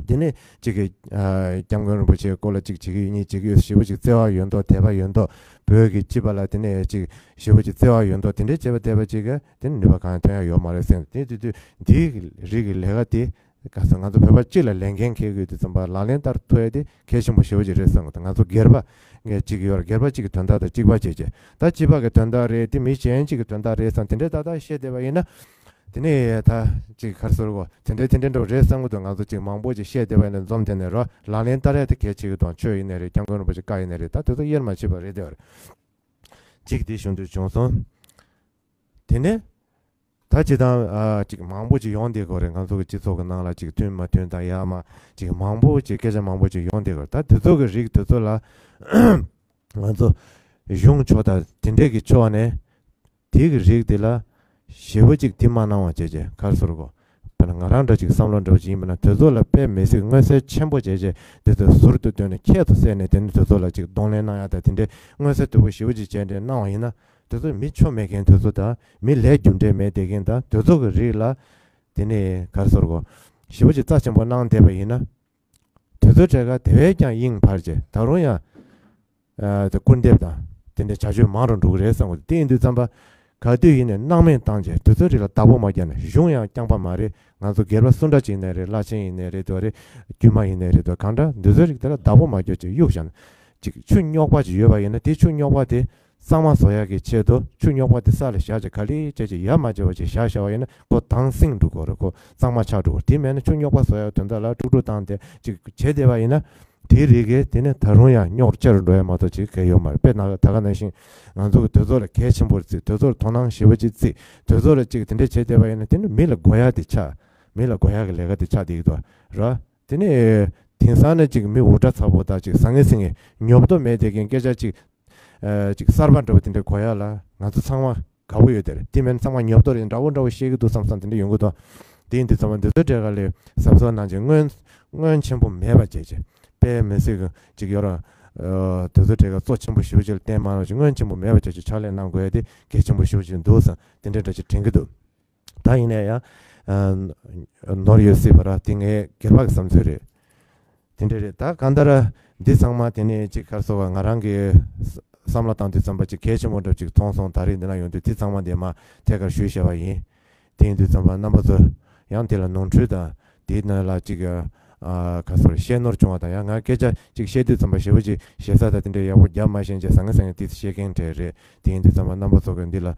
དེ་ནས་ཅིག་གི་ཨ་སྐྱབས་མགོན་རིན་པོ་ཆེའི་སྐོར་ལ་ཅིག་བྱེད་ཀྱི་ཡོད་ནི་ཅིག་ཡོད། ཞེ་པོ་ཅིག་བརྩེ་བ་ཡོད་མདོག་དད་པ་ཡོད་མདོག་བོད་ཀྱི་སྤྱི་པ་ལ་དེ་ནས་ཅིག་ཞེ་པོ་ཅིག་བརྩེ་བ་ཡོད་མདོག་དེ་འདྲའི་བྱས་པ་བསྡད་པ་ཅིག་གི་དེ་ནི་ནུས་པ་གང་ཡང་ཐོན་ཡ་ཡོད་མ་རེད་ཟེར། དེ་དུས་དུས་འདིའི་རིགས་ཀྱི་ལས་ཀ་དེ་ག་ས་ང་ཚོ་བོད་པ་སྤྱི་ལ་ལས་འགན་འཁྱེར་དགོས་དུས་ཙམ་པ་ལག་ལེན་བསྟར་ཐུབ་ཡ་དེ་གལ་ཆེན་པོ་ཞེ་པོ་ཅིག་རེད་བསམ་གི་འདུག་ང་ཚོ་སྒེར་པ་ངས་ཅིག་ཡོད་ར། སྒེར་པ་ཅིག་གི་དོན་དག་དང་གཅིག་པ་བྱས་བྱས། ད་སྤྱི་པ་གི་དོན་དག་རེད་དེ། མི་གཞན་ཅིག་གི་དོན་དག་རེད་བསམ་དེ་འདྲའི་ཏག་ཏག་བཤད་བསྡད་པ་ཡིན་ན། དེ་ནས་ད་ཅིག་ག་རེ་ཟེར་དགོས། དེ་འདྲ་དེ་འདྲ་འདྲ་བོ་རེད་བསམ་གི་འདུག་ང་ཚོ་ཅིག་མང་པོ་ཅིག་བཤད་བསྡད་པ་ཡིན་ན་འཛོམས་དེ་ནས་རོ། ལག་ལེན་བསྟར་ཡ་དེ་གལ་ཆེ་གི་འདུག་ཆོས་ཡིན་ནའི་རེད། སྐྱབས་མགོན་རིན་པོ་ཆེ་བཀའ་ཡིན་ནའི་རེད། ད་དེ་ཚོ་དབྱེར་མ་ཕྱེ་བ་རེད་དེ་བ་རེད། ཅིག་དེ་ཞུ་འདོད་བྱུང་སོང་། དེ་ནས་ད་ཅིག་དང་ཨ་ཅིག་མང་པོ་ཅིག་ཡོང་བསྡད་ཀྱི་ཡོད་རེད། ང་ཚོ་གི་སྤྱི་ཚོགས་ཀྱི་ནང་ལ་ཅིག་མཐུན་མ་མཐུན་དང་ཡ་མ་ཅིག་མང་པོ་ཅིག་སྐད་ཆ་མང་པོ་ཅིག་ཡོང་བསྡད་ཀྱི་ཡོད་རེད། ད་དེ་ཚོ་གི་རིགས་དེ་ཚོ་ལ་ང་ཚོ་གཞུང་ཕྱོགས་དང་དེ་འདྲས་ཀྱི་ཕྱོགས་ནས། དེ་གི་རིགས་དེ་ལ་ཞེ་པོ་ཅིག་དེ་མ་གནང་བ་བྱས་བྱས། ག་རེ་ཟེར་དགོས། དཔེར་ན་ང་རང་འདྲ་ཅིག་བསམ་བློ་འདྲ་བོ་ཅིག་ཡིན་པ་ན་དེ་ཚོ་ལ་དཔེ་མི་སྲིད་མངོན་གསལ་ཆེན་པོ་བྱས་བྱས། དེ་ཚོ་ཟུར་དུ་བཏོན་ནས་ཁྱད་དུ་བསད་ནས། དེ་ནི་དེ་ཚོ་ལ་ཅིག་གདོང་ལེན་གནང་ཡ་དང་དེ་འདྲའི་མངོན་གསལ་དོད་པོ་ཞེ་པོ་ཅིག་བྱས་ནས་གནང་བ་ཡིན་ན། དེ་ཚོ་མི་ཆོ་མེད་མཁན་དེ་ཚོ་དང་མི་ལས་རྒྱུ་འབྲས་མེད་བསྡད་མཁན་དང་དེ་ཚོ་གི་རིགས་ལ། དེ་ནས་ག་རེ་ཟེར་དགོས། ཞེ་པོ་ཅིག་རྩ་ཆེན་པོ་གནང་བསྡད་པ་ཡིན་ན། དེ་ཚོའི་གྲས་ཀ་དེ་བས་ཀྱང་དབྱིངས་འཕར་བྱས། ད་རུང་ཡང་ཨ་དེ་སྐུར་འདེབས་དང་དེ་འདྲའི་བྱ་སྤྱོད་མང་རུ་འགྲོ་གི་རེད་བསམ་གི་འདུག་དེ་ཡིན་དུས་ཙམ་པ་ག་དུས་ཡིན་ནའི་སྣང་མེད་བཏང་བྱས། དེ་ཚོའི་རིགས་ལ་བདག་པོ་མ་རྒྱག་ན། གཞུང་ཡང་རྐྱང་པ་མ་རེད། ང་ཚོ་སྒེར་པ་སུ་འདྲ་ཅིག་ཡིན་ནའི་རེད། བླ་ཆེན་ཡིན་ནའི་རེད་དོ་རེད། དཀྱུས་མ་ཡིན་ནའི་རེད་དོ། གང་འདྲ་འདི་ཚོའི་རིགས་དེ་ལ་བདག་པོ་མ་རྒྱག་ཅིག་གཡུག་བཞག་ན། ཅིག་ཆུ་རྙོག་པ་ཅིག་ཡོད་པ་ཡིན་ན་དེ་ཆུ་རྙོག་པ་དེ་གཙང་མ་བཟོ་ཡག་གི་ཆེད་དུ་ཆུ་རྙོག་པ་དེ་ས་ལ་བཞག་བྱས་ག་ལེར་བྱས་བྱས་ཡ་མ་བྱས་པ་ཅིག་བཞག་བཞག་པ་ཡིན་ན་ཁོ་དྭངས་སིང་འགྲོ་གི་རེད། ཁོ་གཙང་མ་ཆགས་འགྲོ་གི་རེད། དེ་མེད་ན་ཆུ་རྙོག་པ་བཟོ་ཡག་དོན་དག་ལ་དཀྲུག་དཀྲུག་བཏང་སྟེ་ཅིག་བྱས་བསྡད་པ་ཡིན་ན། དེའི་རིགས་ཀྱིས་དེ་ནས་ད་རུང་ཡང་རྙོག་ཆེ་རུ་འགྲོ་ཡ་མ་གཏོགས་ཅིག་གལ་ཡོད་མ་རེད། དཔེར་ན་ད་ག་ནང་བཞིན་ང་ཚོ་གི་དེ་ཚོ་ལ་གལ་ཆེན་པོར་བརྩི། དེ་ཚོར་དོ་སྣང་ཞེ་པོ་ཅིག་བརྩི། དེ་ཚོ་ལ་ཅིག་དེ་འདྲས་བྱས་བསྡད་པ་ཡིན་ན་དེ་ནི་མི་ལ་དགོས་ཡ་དེ་ཆགས། མི་ལ་དགོས་ཡ་གི་ལས་ཀ་དེ་ཆགས་བསྡད་ཀྱི་འདུག་ར། དེ་ནས་དེང་སང་ནི་ཅིག་མི་འུར་སྒྲ་ཚ་པོ་དང་ཅིག་ཟང་ངེ་ཟིང་ངེ་ཉོབ་ཏོ་མེད་བསྡད་མཁན་སྐད་ཆ་ཅིག་ཨ་ཅིག་གསར་པ་འདྲ་པོ་དེ་འདྲ་གོ་ཡ་ལ་ང་ཚོ་ཚང་མ་དགའ་པོ་ཡོད་དེ་རེད། དེ་མིན་ཚང་མ་ཉོབ་ཏོ་རེད། འདྲ་པོ་འདྲ་པོ་བཤད་ཀྱི་འདུག་བསམ་བསམ་དེ་འདྲ་ཡོང་གི་འདུག་དེ་ཡིན་དུས་ཚང་མ་འདི་ཚོའི་གྲས་ཀ་ལས་གཟབ་གཟབ་གནང་བྱས་སྔོན་སྔོན་ཆེན་པོ་མེད་པ་བྱས་བྱས། དཔེ་མི་སྲིད་ཀྱི་ཅིག་ཡོད་ར། ཨ་དེ་ཚོའི་གྲས་ཀ་གཙོ་ཆེན་པོ་ཞེ་པོ་ཅིག་ལ་བརྟེན་མ་གནང་བྱས་སྔོན་ཆེན་པོ་མེད་པ་བྱས་བྱས་ཕྱག་ལས་གནང་དགོས་ཡ་དེ་གལ་ཆེན་པོ་ཞེ་པོ་ཅིག་འདུག་བསམ་དེ་འདྲ་འདྲ་ཅིག་དྲན་གྱི་འདུག་ད་ཡིན་ན་ཡང་ཨ་ནོར་ཡོད་སྲིད་པ་ར། དེ་ངའི་སྒེར་པ་གི་བསམ་ཚུལ་རེད། དེ་འདྲ་རེད། ད་གང་ལྟར་འདི་ཚང་མ་དེ་ནས་ཅིག་ག་རེ་ཟེར་དགོས། ང་རང་གིས་བསམ་བློ་བཏང་དུས་ཙམ་པ་ཅིག་གལ་ཆེན་པོ་འདྲ་ཅིག་མཐོང་སོང་། ད་རེས་འདི་ན་ཡོང་དུས་དེ་ཚང་མ་འདི་མ་ཐད་ཀར་ཞུས་བཞག་པ་ཡིན། དེ་ཡིན་དུས་ཙམ་པ་རྣམ་པ་ཚོ་ཡང་དེ་ལ་ནོར་འཁྲུལ་དང་དེའི་ནང་ལ་ཅིག་ཨ་ག་རེ་ཟེར་བཤད་ནོར་བྱུང་བ་དང་། ཡང་ང་སྐད་ཆ་ཅིག་བཤད་དུས་ཙམ་པ་ཞེ་པོ་ཅིག་ཞེ་ས་དང་དེ་འདྲ་ཡག་པོ་རྒྱབ་མ་ཤེས་བྱས་ཟང་ངེ་ཟིང་ངེ་དེ་བཤད་མཁན་གྲས་རེད། དེ་ཡིན་དུས་ཙམ་པ་རྣམ་པ་ཚོ་གིས་འདི་ལ་ཨ་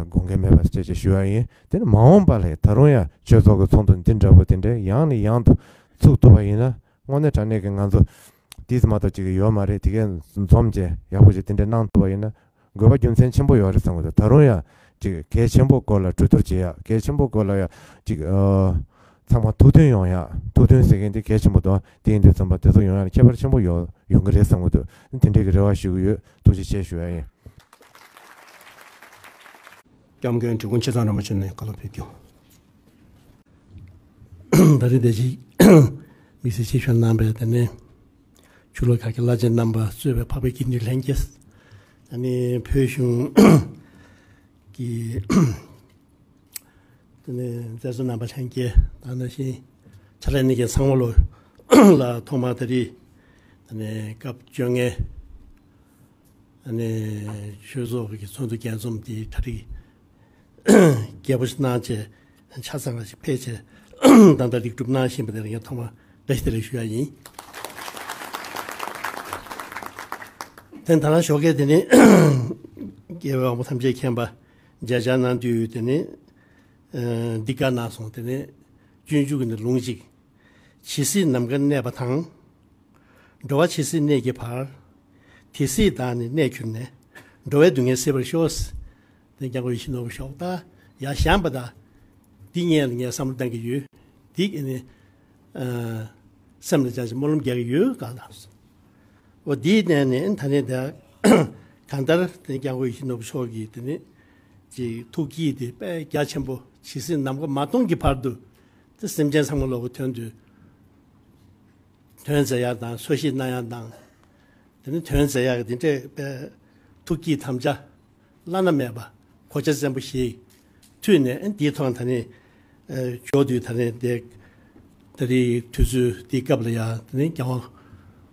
དགོངས་འགལ་མེད་པ་བྱས་བྱས་ཞུ་བ་ཡིན། དེ་ནི་མ་འོངས་པ་ལ་ད་རུང་ཡང་ཆོས་ཚོགས་ཀྱི་ཚོགས་འདུ་འདི་འདྲ་པོ་དེ་འདྲ་ཡང་ནས་ཡང་དུ་ཚུགས་ཐུབ་པ་ཡིན་ན། དངོས་གནས་དྲང་གནས་ཀྱི་ང་ཚོ་དེ་ཙམ་མ་གཏོགས་ཅིག་ཡོད་མ་རེད། དེ་གས་འཛོམས་བྱས་ཡག་པོ་ཅིག་དེ་འདྲ་གནང་ཐུབ་པ་ཡིན་ན་དགོས་པ་རྒྱུ་མཚན་ཆེན་པོ་ཡོད་རེད་བསམ་གི་འདུག་ད་རུང་ཡང་ཅིག་གལ་ཆེན་པོ་སྐོར་ལ་གྲོས་བསྡུར་བྱེད་ཡག་གལ་ཆེན་པོ་སྐོར་ལ་ཡང་ཅིག་ཨ་ཚང་མ་ཐུགས་མཐུན་ཡོང་ཡག་ཐུགས་མཐུན་ཟེར་མཁན་དེ་གལ་ཆེན་པོ་འདུག་དེ་ཡིན་དུས་ཙམ་པ་དེ་ཚོ་ཡོང་ཡག་ལ་ཁྱད་པར་ཆེན་པོ་ཡོད་ཡོང་གི་རེད་བསམ་གི་འདུག་དེ་འདྲའི་གི་རེ་བ་ཞུ་གི་ཡོད། ཐུགས་རྗེ་ཆེ་ཞུ་ཡག་ཡིན། སྐྱབས་མགོན་འབྲི་གུང་ཆེ་ཚང་རིན་པོ་ཆེ་ནས་བཀའ་སློབ་ཕེབས་རྒྱུ། ད་རེས་དེ་ཅིག་དམིགས་བསལ་ཆེད་ཞུ་གནང་བའི་དེ་ནས་ཆུ་ལོག་ཁ་སྐད་བླ་ཆེན་རྣམ་པ་གཙོས་པའི་འཕགས་པའི་དགེ་འདུན་ལྷན་རྒྱས། ད་ནི་བོད་གཞུང་གི་དེ་ནས་མཛད་གཙོ་རྣམ་པ་ལྷན་རྒྱས། ད་ནང་བཞིན་ཕྱག་ལས་གནང་མཁན་ཚང་མ་ལོ་ལ་ཐོག་མར་ད་རེས་ད་ནི་སྐབས་བཅོ་ལྔའི་ཨ་ནི་ཆོས་ཚོགས་ཀྱི་ཚོགས་འདུ་རྒྱས་འཛོམས་འདི་གྲ་སྒྲིག་རྒྱས་པོ་ཞིག་གནང་བྱས་ཆ་ཚང་བ་ཞིག་ཕེབས་བྱས་ད་ལྟ་ལེགས་གྲུབ་གནང་བཞིན་པ་དེར་ངས་ཐོག་མར་བཀྲ་ཤིས་བདེ་ལེགས་ཞུ་ཡ་ཡིན། དེ་ད་ལྟ་ཞོགས་ཀས་དེ་ནི་རྒྱལ་བའི་དབང་པོ་ཐམས་ཅད་མཁྱེན་པ་མཇལ་བཅར་གནང་དུས་དེ་ནི་ཨ་འདི་བཀའ་གནང་སོང་། དེ་ནི་སྤྱོད་འཇུག་གི་ནི་ལུང་གཅིག་ཇི་སྲིད་ནམ་མཁའ་གནས་པ་དང་། འགྲོ་བ་ཇི་སྲིད་གནས་ཀྱི་བར། དེ་སྲིད་བདག་ནི་གནས་གྱུར་ནས། འགྲོ་བའི་སྡུག་བསྔལ་སེལ་བར་ཤོག་དེ་སྐྱབས་མགོན་ཡིད་བཞིན་ནོར་བུ་ཞོགས་ད་ཡར་བཞེངས་པ་དང་། འདི་སྔོན་ལ་ངས་བསམ་བློ་བཏང་གི་ཡོད། འདི་ནི་ཨ་སེམས་ལ་བཅངས་ཤིང་སྨོན་ལམ་རྒྱག་གི་ཡོད་གང་ལགས། འོ་འདིའི་གནས་ནས་ད་ནི་ད་གང་ལྟར་དེ་སྐྱབས་མགོན་ཡིད་བཞིན་ནོར་བུ་མཆོག་གིས་དེ་ནི་ཅིག་ཐུགས་བསྐྱེད་དེ་དཔེ་རྒྱ་ཆེན་པོ་ཇི་སྲིད་ནམ་མཁའ་མ་སྟོང་གི་བར་དུ་དེ་སེམས་ཅན་ཚང་མ་ལོག་གི་དོན་དུ་དོན་མཛད་ཡག་དང་། འཚོ་གཞེས་གནང་ཡག་དང་། དེ་ནི་དོན་མཛད་ཡག་གི་དེ་འདྲའི་དཔེ་ཐུགས་བསྐྱེད་དམ་བཅའ་བླ་ན་མེད་པ་གོ་ཆ་བཙན་པོ་ཞིག་མཐུད་ནས། ཨ་འདིའི་ཐོག་ད་ནི་ཨ་འབྱོར་དུས་ད་ནི་དེ་ད་རེས་དུས་ཚོད་འདིའི་སྐབས་ལ་ཡང་དེ་ནི་རྒྱལ་བ་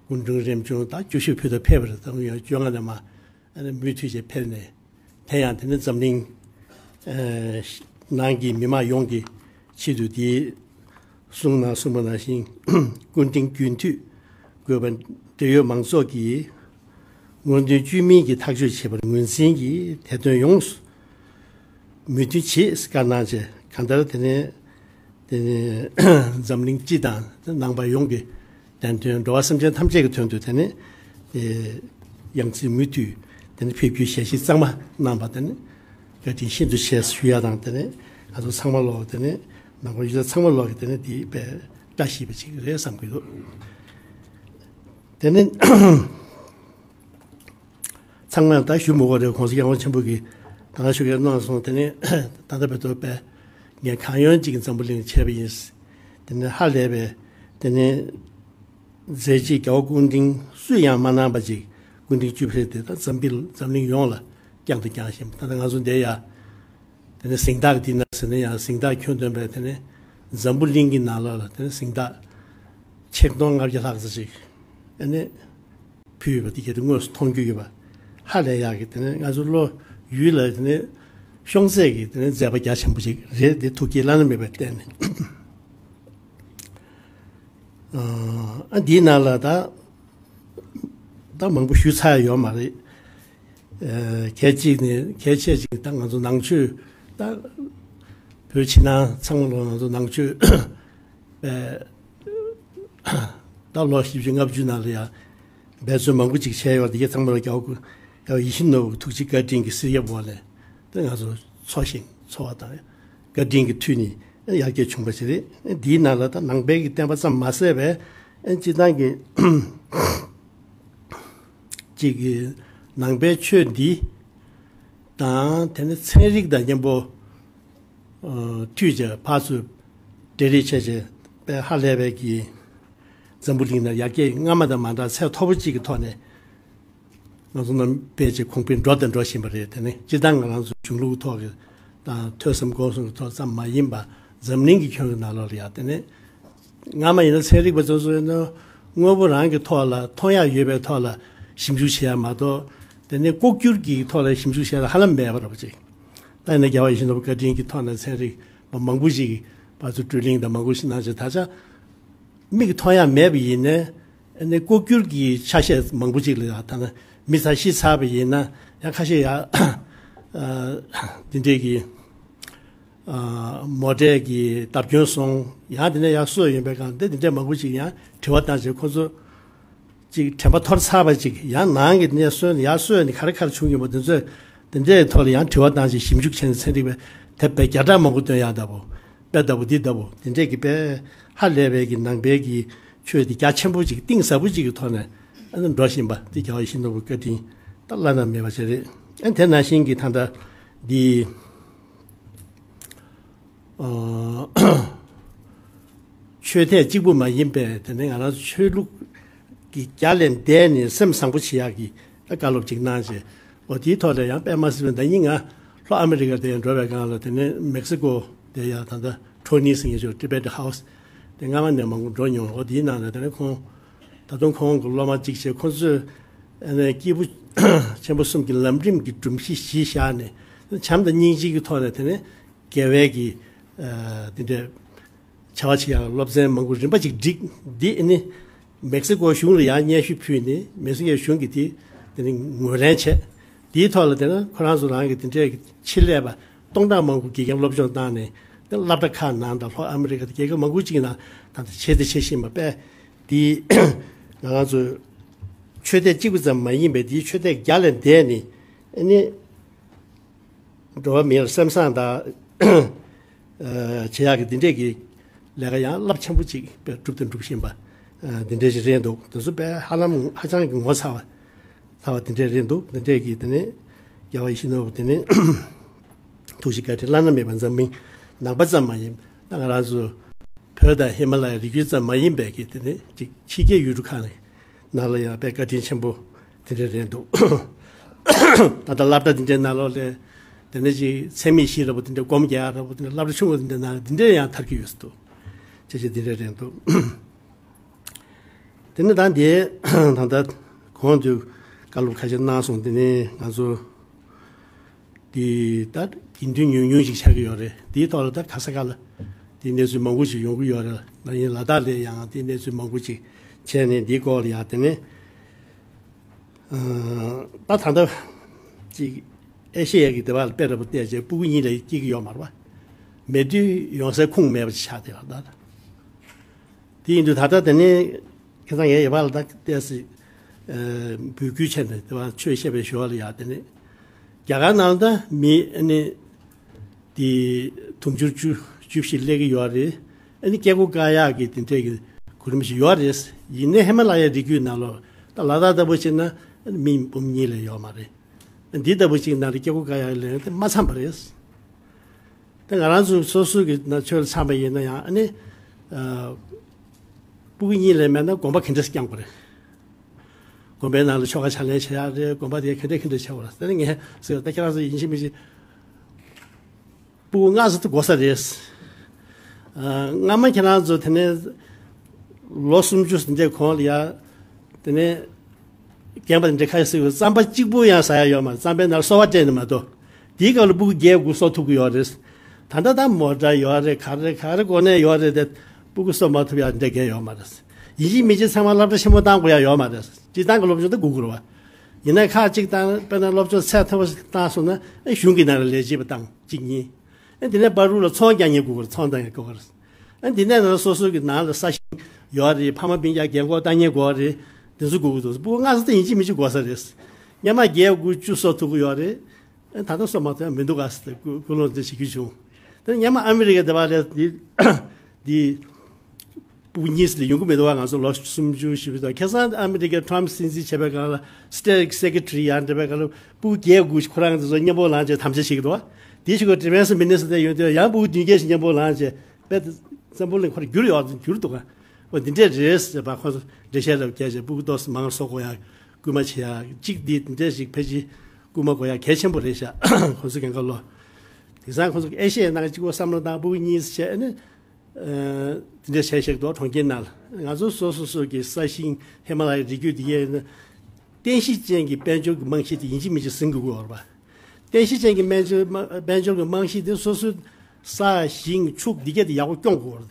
སྐུ་ཕྲེང་རིམ་བྱོན་ད་བཅུ་བཞི་བོད་དུ་ཕེབས་པ་རེད། ད་ཡང་བཅོ་ལྔ་ནས་མར་ཨ་ནི་མུ་མཐུད་བྱས་ཕེབས་ནས། དེ་ཡང་དེ་ནི་འཛམ་གླིང་ཨ་ནང་གི་མི་མང་ཡོངས་ཀྱི་ཆེད་དུ་དེའི་གསུང་ནང་གསུངས་པ་ནང་བཞིན། སྐུ་ཕྲེང་རྒྱུན་མཐུད་དགོས་པ། འབྲེལ་ཡོད་མང་ཚོགས་ཀྱིས་སྔོན་ཐོན་བཅོས་མིན་གྱི་ཐག་གཅོད་བྱེད་པར་ངོས་འཛིན་གྱིས། དེ་དོན་ཡོངས་སུ་མོས་མཐུན་བྱེད། བཀའ་གནང་བྱས། གང་ལྟར་དེ་ནས་དེ་ནས་འཛམ་གླིང་སྤྱི་དང་ནང་པ་ཡོངས་ཀྱི་བདེན་དོན། འགྲོ་བ་སེམས་ཅན་ཐམས་ཅད་ཀྱི་དོན་དུ་དེ་ནས་ཡང་སྲིད་མུ་མཐུད་དེ་ནས་ཕེབས་རྒྱུའི་ཞལ་བཞེས་གཙང་མ་གནང་བ་དེ་ནས་བཀའ་དྲིན་ཤིན་ཏུ་ཆེ་ཞུ་ཡ་དང་། དེ་ནས་ང་ཚོ་ཚང་མ་ལོག་དེ་ནས་ནང་པ་ཡུལ་ལྷ་ཚང་མ་ལོག་གི་དེ་ནས་དེ་དཔེ་བཀྲ་ཤིས་པ་ཅིག་རེད་བསམ་གྱི་འདུག། དེ་ནས་ཚང་མས་ད་ཞུ་མི་དགོས་རེད། ༸གོང་ས་༸སྐྱབས་མགོན་ཆེན་པོ་གིས་ད་ག་ཞུ་གི་གནང་སོང་། དེ་ནས་ད་ལྟ་བར་དུ་དཔེ་ངས་གང་ཡོན་ཅིག་འཛམ་བུ་གླིང་བྱས་པ་ཡིན། དེ་ནས་ཧ་ལས་པའི་དེ་ནས་མཛད་རྗེས་རྒྱལ་བ་སྐུ་ཕྲེང་སུས་ཡང་མ་གནང་པ་ཅིག། སྐུ་ཕྲེང་བཅུ་བཞི་དེ་ད་འཛམ་བུ་འཛམ་གླིང་ཡོངས་ལ་བསྐྱངས་དང་བསྐྱངས་བཞིན་པ། ད་ལྟ་ང་ཚོ་འདིར་ཡ་དེ་ནས་གཟེངས་རྟགས་འདི་ན་ཟེར་ན་ཡང་གཟེངས་རྟགས་ཁྱོན་བསྡོམས་པས་དེ་ནས་འཛམ་བུ་གླིང་གི་ནང་ལོགས་ལ་དེ་ནས་གཟེངས་རྟགས་ཆིག་སྟོང་ལྔ་བརྒྱ་ལྷག་ཙམ་ཅིག་ཨ་ནི་ཕུལ་ཡོད་པ་དེ་གལ་ཏེ་དངོས་སུ་མཐོང་རྒྱུ་ཡོད་པ། ཧ་ལས་ཡག་གི། དེ་ནས་ང་ཚོ་བློ་ཡུལ་ལ་དེ་ནས་ཤོང་ཚད་ཀྱི་དེ་ནས་མཛད་པ་རྒྱ་ཆེན་པོ་ཅིག་རེད། དེ་ཐུགས་བསྐྱེད་བླ་ན་མེད་པའི་བརྟེན་ནས། ཨ་འདིའི་ནང་ལ་ད་ད་མང་པོ་ཞུས་ཚར་ཡོད་མ་རེད། ཨ་གལ་གཅིག་ནས་གལ་ཆེ་ཅིག་ད་ང་ཚོ་ནང་ཆོས་ད་བོད་ཕྱི་ནང་ཚང་མ་ལོག་ང་ཚོ་ནང་ཆོས་པའི་ད་ལོ་བཞི་བཅུ་ལྔ་བཅུ་ནང་ལ་ཡང་འབད་བརྩོན་མང་པོ་ཅིག་བྱས་ཡོད། དེ་གའི་ཚང་མ་ལ་རྒྱལ་བ་སྐུ་རྒྱལ་བ་ཡིད་བཞིན་ནོར་བུ་ཐུགས་རྗེ་བཀའ་དྲིན་གྱི་གསེར་ཞབས་འོག་ནས་ད་ང་ཚོ་འཚོ་ཞིང་འཚོ་བ་དང་བཀའ་དྲིན་གྱི་མཐུ་ནི་ཡར་རྒྱས་བྱུང་བ་ཞིག་རེད། འདིའི་ནང་ལ་ད་ནང་པའི་གི་བསྟན་པ་ཙམ་མ་ཟད་པའི་སྤྱི་བཏང་གི་ཅིག་གི་ནང་པའི་ཆོས་འདི་དང་དེ་ནི་ཚན་རིག་དང་མཉམ་པོ་མཐུད་བྱས་ཕར་ཚུར་འབྲེལ་རེས་བྱས་བྱས་དཔེ་ཧ་ལས་པའི་གི་འཛམ་བུ་གླིང་ནང་ཡར་རྒྱས་སྔ་མ་དང་མ་འདྲ་ཚད་མཐོ་པོ་ཅིག་གི་ཐོག་ནས་ང་ཚོ་རྣམས་དཔེ་ཅིག་གོང་འཕེལ་འགྲོ་དང་འགྲོ་བཞིན་པ་རེད། དེ་ནི་སྤྱིར་བཏང་ང་རང་ཚོ་གཞུང་ལུགས་ཐོག་གི་དང་ཐོས་བསམ་སྒོམ་གསུམ་གྱི་ཐོག་ཙམ་མ་ཡིན་པ་འཛམ་གླིང་གི་ཁྱོན་གྱི་ནང་ལོགས་ལ་ཡང་དེ་ནི་སྔ་མ་ཡིན་ན་ཚན་རིག་པ་ཚོ་ཚོ་ཡིན་ན་དངོས་པོ་རང་གི་ཐོག་ལ་མཐོང་ཡག་ཡོད་པའི་ཐོག་ལ་ཞིབ་འཇུག་བྱེད་ཡག་མ་གཏོགས། དེ་ནི་ལྐོག་གྱུར་གྱི་ཐོག་ལ་ཞིབ་འཇུག་བྱེད་ཡག་ཧ་ལམ་མེད་པ་རེད་པ་ཅིག། ད་ཡིན་ན་རྒྱལ་བ་ཡིད་བཞིན་ནོར་བུ་བཀའ་དྲིན་གྱི་ཐོག་ནས་ཚན་རིག་པ་མང་པོ་ཞིག་གིས་ཕར་ཚུར་བགྲོ་གླེང་དང་མང་པོ་ཞིག་གནང་བྱས། ད་ཆ་མིག་གིས་མཐོང་ཡག་མེད་པ་ཡིན་ནའི་ཨ་ནི་ལྐོག་གྱུར་གྱི་ཆ་ཤས་མང་པོ་ཅིག་ལ་ཡང་ད་ནི་མི་ཚང་ཤི་ཚར་བ་ཡིན་ན་ཡང་ཁ་ཤས་ཡང་ཨ་འདི་འདྲས་ཀྱི་ཨ་མོ་ཊའི་གི་བརྡབ་སྐྱོན་སོང་། ཡང་དེ་ནས་ཡར་གསོས་ཡོང་པའི་སྒང་དེ་འདི་འདྲས་མང་པོ་ཅིག་ཡང་དྲི་བ་བཏང་བྱས། ཁོ་ཚོ་ཅིག་དྲན་པ་འཐོར་ཚར་བ་ཅིག་ཡང་ནང་གི་ནས་གསོས་ནས་ཡར་གསོས་ནས་ག་རེ་ག་རེ་བྱུང་ཡོད་པ་འདི་ཚོས་དེ་འདྲའི་ཐོག་ལ་ཡང་དྲི་བ་བཏང་ཞིང་ཞིབ་འཇུག་བྱས་ནས་ཚན་རིག་པས་དེབ་དཔེ་བརྒྱ་ཕྲག་མང་པོ་བཏོན་ཡག་ལྟ་བུ། དཔེ་ལྟ་བུ་འདི་ལྟ་བུ་དེ་འདྲས་ཀྱི་དཔེ་ཧ་ལས་པའི་གི་ནང་པའི་གི་ཆོས་འདི་རྒྱ་ཆེན་པོ་ཅིག་གཏིང་ཟབ་པོ་ཅིག་གི་ཐོག་ནས་ཨ་ནི་འགྲོ་བཞིན་པ་འདི་རྒྱལ་བ་ཡིད་བཞིན་ནོར་བུའི་བཀའ་དྲིན་ད་བླ་ན་མེད་པ་ཞིག་རེད། ཨ་དེ་ནང་བཞིན་གྱི་ད་ལྟ་འདི་ཨ་ཆོས་ཐད་གཅིག་པུ་མ་ཡིན་པའི་དེ་ནས་ང་རང་ཚོ་ཆོས་ལུགས་ཀྱི་རྒྱ་ལས་འདས་ནས་སེམས་བཟང་པོ་བྱེད་ཡག་གི་བཀའ་སློབ་ཅིག་གནང་བྱས། འོ་དེའི་ཐོག་ལ་ཡང་དཔེ་མ་སྲིད་པའི་ཟླ་ཉིན་ང་ལྷོ་ཨ་མི་རི་ཀ་དེ་འགྲོ་བའི་སྒང་ལ་དེ་ནས་མེག་སི་ཀོ་དེ་ཡང་ད་ལྟ་ཁྲོ་ནི་ཟེར་མཁན་ཅིག་Tibetan House དེ་སྔ་མ་ནས་མང་པོ་འགྲོ་མྱོང་། འོ་དེའི་ནང་ལ་དེ་ནས་ཁོང་ད་དུང་ཁོང་གི་སློབ་མ་གཅིག་བྱས། ཁོང་ཚོས་ཨ་ནི་སྐྱེས་བུ་ཆེན་པོ་གསུམ་གྱི་ལམ་རིམ་གྱི་སྒྲོམ་གཞི་གཞི་བཞག་ནས་བྱམས་དང་སྙིང་རྗེ་གི་ཐོག་ནས་དེ་ནས་དགེ་བའི་གི་ཨ་དེ་འདྲའི་བྱ་བ་བྱེད་ཡག་སློབ་ཚན་མང་པོ་རིམ་པ་གཅིག་བསྒྲིགས། འདི་ནི་མེག་སི་ཀོ་གཞུང་ལ་ཡང་སྙན་ཞུ་ཕུལ་ནས་མེག་སི་ཀོའི་གཞུང་གིས་དེ་དེ་ནི་ངོས་ལེན་བྱས། དེའི་ཐོག་ལ་དེ་ནི་ཁོ་རང་ཚོ་རང་གི་དེ་འདྲའི་ཆེད་ལས་པ་སྟོང་ཕྲག་མང་པོ་དགེ་རྒན་སློབ་སྦྱོང་བཏང་ནས་དེ་སློབ་གྲྭ་ཁག་ནང་དང་ལྷོ་ཨ་མི་རི་ཀ་དང་རྒྱལ་ཁབ་མང་པོ་ཅིག་ནང་ད་ལྟ་བྱས་ཏེ་བྱེད་བཞིན་པ་པས། དེ་ང་རང་ཚོ་ཆོས་ཐད་གཅིག་པུ་ཙམ་མ་ཡིན་པའི་དེའི་ཆོས་ཐད་རྒྱ་ལས་འདས་ནས་ཨ་ནི། འགྲོ་བ་མིའི་སེམས་བཟང་དང་བྱེད་ཡག་གི་འདི་འདྲས་ཀྱི་ལས་ཀ་ཡང་རླབས་ཆེན་པོ་ཅིག་དཔེ་སྒྲུབ་དང་སྒྲུབ་བཞིན་པ། འདི་འདྲ་ཞིག་རེད་འདུག་དེ་ཚོ་དཔེ་ཧ་ལམ་ཧ་ཅང་གི་ངོ་མཚར་བ་ཚ་བ་དེ་འདྲ་རེད་འདུག་དེ་འདྲས་ཀྱི་དེ་ནས་རྒྱལ་བ་ཡིད་བཞིན་ནོར་བུ་དེ་ནས་ཐུགས་རྗེ་བཀའ་དྲིན་བླ་ན་མེད་པ་འཛམ་གླིང་ནང་པ་ཙམ་མ་ཡིན། ད་ང་རང་ཚོ་བོད་དང་ཧི་མ་ལ་ཡའི་རི་རྒྱུད་ཙམ་མ་ཡིན་པའི་གི་དེ་ནས་ཅིག་ཕྱི་རྒྱལ་ཡུལ་གྲུ་ཁག་ནང་ལ་ཡང་དཔེ་བཀའ་དྲིན་ཆེན་པོ་དེ་འདྲ་རེད་འདུག་ད་ལྟ་སློབ་གྲྭ་དེ་འདྲའི་ནང་ལོགས་ལ་དེ་ནས་ཅིག་ཚད་མེད་བཞི་འདྲ་པོ་དེ་འདྲ་སྒོམ་རྒྱག་འདྲ་པོ་དེ་འདྲ་སློབ་གྲྭ་ཆུང་ངུ་དེ་འདྲའི་ནང་དེ་འདྲ་ཡང་ཐར་གྱི་ཡོད་འདུག་ཅེས་བྱས་དེ་འདྲ་རེད་འདུག་དེ་ནི་ད་འདི་ད་ལྟ་གོང་དུ་བཀའ་སློབ་ཁ་ཤས་གནང་སོང་། དེ་ནི་ང་ཚོ་འདི་ད་དགེ་འདུན་ཉུང་ཉུང་ཞིག་ཆགས་ཀྱི་ཡོད་རེད། འདིའི་ཐོག་ལ་ད་ག་ས་ག་ལ་འདི་གནས་ཚུལ་མང་པོ་ཞིག་ཡོང་གི་ཡོད་རེད། ད་ཡིན་ལ་དྭགས་ལ་ཡང་འདི་གནས་ཚུལ་མང་པོ་ཞིག་བྱས་ནས་འདིའི་སྐོར་ལ་ཡང་དེ་ནི་ད་ད་ལྟ་ཅིག་ཨེ་ཤེ་ཡ་གི་སྡེ་བ་ལ་དཔེ་འདྲ་པོ་བལྟས་རྗེས་སྤུ་གུ་གཉིས་ལས་སྐྱེ་གི་ཡོད་མ་རེད་པ། མེད་དུས་ཡོང་སའི་ཁུངས་མེད་པ་ཅིག་ཆགས་བསྡད་པ་ད། དེ་ཡིན་དུས་ད་ལྟ་དེ་ནས་ཁ་སང་ངའི་ཡ་བ་ལ་ད་ཏེ་སི་འབོད་སྐུལ་བྱས་ནས་དེ་བ་ཆོས་བཤད་པའི་ཞོར་ལ་ཡ་དེ་ནས་རྒྱ་གར་ནང་ལ་ད་མི་ཨ་ནི་དེ་དུང་ཕྱུར་བཅུ་བཅུ་བཞི་སླེབས་ཀྱི་ཡོད་རེད། ཨ་ནི་སྐྱེ་སྒོ་བཀག་ཡག་གི་དེ་འདྲས་ཀྱི་གོ་རིམ་ཞིག་ཡོད་རེད། ཡིན་ནའི་ཧི་མ་ལ་ཡའི་རི་རྒྱུད་ནང་ལོགས་ད་ལ་དྭགས་ལྟ་བུ་བྱས་ན་ཨ་ནི་མི་འབུམ་གཉིས་ལས་ཡོད་མ་རེད། འདི་ལྟ་བུ་ཅིག་ནང་ལ་སྐྱེ་སྒོ་བཀག་ཡག་ལས་དེ་མ་འཚམས་པ་རེད། དེ་ང་རང་ཚོ་སོ་སོ་གི་ན་ཆོས་ལ་འཚམས་པ་ཡིན་ན་ཡང་ཨ་ནི་ཨ་སྤུ་གུ་གཉིས་ལས་མེད་ན་དགོན་པ་ག་འདྲས་བསྐྱང་དགོས་རེད། དགོན་པའི་ནང་ལ་ཆོ་ག་ཕྱག་ལེན་བྱེད་ཡག་རེད། དགོན་པ་དེ་ག་འདྲས་ག་འདྲས་བྱེད་དགོས་རེད། དེ་ནི་ངས་ཟེར་ད་ཁྱེད་རང་ཚོ་ཡིན་གཅིག་མིན་གཅིག་སྤུ་གུ་ལྔ་ཙམ་དེ་དགོས་ས་རེད། ཨ་སྔ་མ་ཁྱེད་རང་ཚོ་དེ་ནས་ལོ་སུམ་ཅུ་ཟིན་དེ་གོང་ལ་ཡ་དེ་ནས་རྒན་པ་དེ་འདྲ་ཁ་ཤས་ཟེར་བའི་རྩམ་པ་གཅིག་པུ་ཡང་ཟ་ཡ་ཡོད་མ་རེད། རྩམ་པའི་ནང་ལ་སོལ་བ་སྤྲད་ནས་མ་གཏོགས། དེའི་སྐབས་ལ་སྤུ་གུ་བརྒྱད་དགུ་གསོ་ཐུབ་ཀྱི་ཡོད་རེད། ད་ལྟ་ད་མོ་ཊ་ཡོད་རེད། ག་རེ་ག་རེ་གོ་གནས་ཡོད་རེད་དེ། སྤུ་གུ་གསོ་མ་ཐུབ་ཡ་འདྲ་གས་ཡོད་མ་རེད། ཡིན་གཅིག་མིན་གཅིག་ཚང་མ་སློབ་གྲྭ་ཆེན་མོ་བཏང་དགོས་ཡ་ཡོད་མ་རེད། སྤྱིར་བཏང་གི་སློབ་སྦྱོང་ད་དགོས་ཀྱི་རེད་བ། ཡིན་ན་ཁག་གཅིག་བཏང་དཔེར་ན་སློབ་སྦྱོང་ཚད་མཐོ་པོ་ཞིག་བཏང་སོང་ན་ཨེ་གཞུང་གི་ནང་ལ་ལས་བྱེད་པ་བཏང་གཅིག་གཉིས། ཨེ་དེ་ནས་པ་རུ་ལ་ཚོང་རྒྱག་མཁན་དགོས་ཀྱི་རེད། ཚོང་བཏང་མཁན་དགོས་ཀྱི་རེད། ཨེ་དེ་ནས་ན་སོ་སོ་གི་ནང་ལ་ས་ཞིང་ཡོད་རེད། ཕ་མ་སྤུན་ཀྱག་རྒན་འཁོགས་བཏང་མཁན་དགོས་རེད། དེ་ཚོ་དགོས་ཀྱི་འདུག་སྤུ་གུ་ལྔ་ཙམ་ད་ཡིན་གཅིག་མིན་གཅིག་དགོས་ས་རེད། སྔོན་མ་བརྒྱད་དགུ་བཅུ་གསོ་ཐུབ་ཀྱི་ཡོད་རེད། ད་ལྟ་སོ་མ་ཐོན་མི་འདུག་ག་ཟེར་ཏེ་ཀུ་ཀུན་སློང་དེ་བྱེད་རྒྱུ་བྱུང་། དེ་ནས་སྔོན་མ་ཨ་མི་རི་ཀའི་སྡེ་བ་ལས་འདི་འདི་སྤུ་གུ་གཉིས་ལས་ཡོང་གི་མི་འདུག་བ། ང་ཚོ་ལོ་སུམ་ཅུ་བཞི་བཅུ་དང་ཁ་སང་ཨ་མི་རི་ཀའི་ཊམ་སྲིད་འཛིན་བྱས་པའི་སྒང་ལ་སི་ཊེ་ཊི་སེ་ཀེ་ཊི་རི་ཡང་འདྲ་བའི་སྒང་ལ་སྤུ་གུ་བརྒྱད་དགུ་ཁོ་རང་ཚོ་མཉམ་པོ་ལངས་བྱས་དམ་བཅའ་བྱེད་ཀྱི་འདུག་བ། དེའི་ཕྱི་གོ་ཌི་ཕེན་སི་མི་ནི་སི་ཊར་ཡོང་དུས་ཡང་སྤུ་གུ་བདུན་བརྒྱད་ཞིག་མཉམ་པོ་ལངས་བྱས། དཔེ་འཛམ་བུ་གླིང་ཁོ་རང་འགྱུར་ཡོད་འགྱུར་འདུག་ག་འོ་འདི་འདྲས་རེད་ཟེར་བ་ཁོ་ཚོ་འགྲེལ་བཤད་ལ་བརྒྱབ་བྱས་སྤུ་གུ་ཏོག་ཙམ་མང་བཟོ་དགོས་ཡ་སྐུལ་མ་བྱེད་ཡ་གཅིག་འདི་འདི་འདྲས་ཞིག་ཕལ་ཆེར་སྐུལ་མ་དགོས་ཡ་གལ་ཆེན་པོ་རེད་ཤག་ཁོ་ཚོ་གན་ག་ལོ། དེང་སང་ཁོ་ཚོ་ཨེ་ཤེ་ཡའི་ནང་གཅིག་པོ་བསམ་བློ་བཏང་སྤུ་གུ་གཉིས་བྱས་ནས་འདི་འདྲས་བྱས་ཤག་འདུག་གྲོང་ཁྱེར་ནང་ལ་ང་ཚོ་སོ་སོ་སོ་གི་ས་ཞིང་ཧི་མ་ལ་ཡའི་རི་རྒྱུད་འདི་ཡས་ནས་རྟེན་གཞི་ཅན་གྱི་དཔལ་འབྱོར་གྱི་རྨང་གཞི་དེ་ཡིན་གཅིག་མིན་གཅིག་ཟིན་དགོས་ཀྱི་ཡོད་རེད་པ། རྟེན་གཞི་ཅན་གྱི་དཔལ་འབྱོར་དཔལ་འབྱོར་གྱི་རྨང་གཞི་དེ་སོ་སོའི་ས་ཞིང་ཕྱུགས་འདི་གས་དེ་ཡག་པོ་སྐྱོང་དགོས་རེད།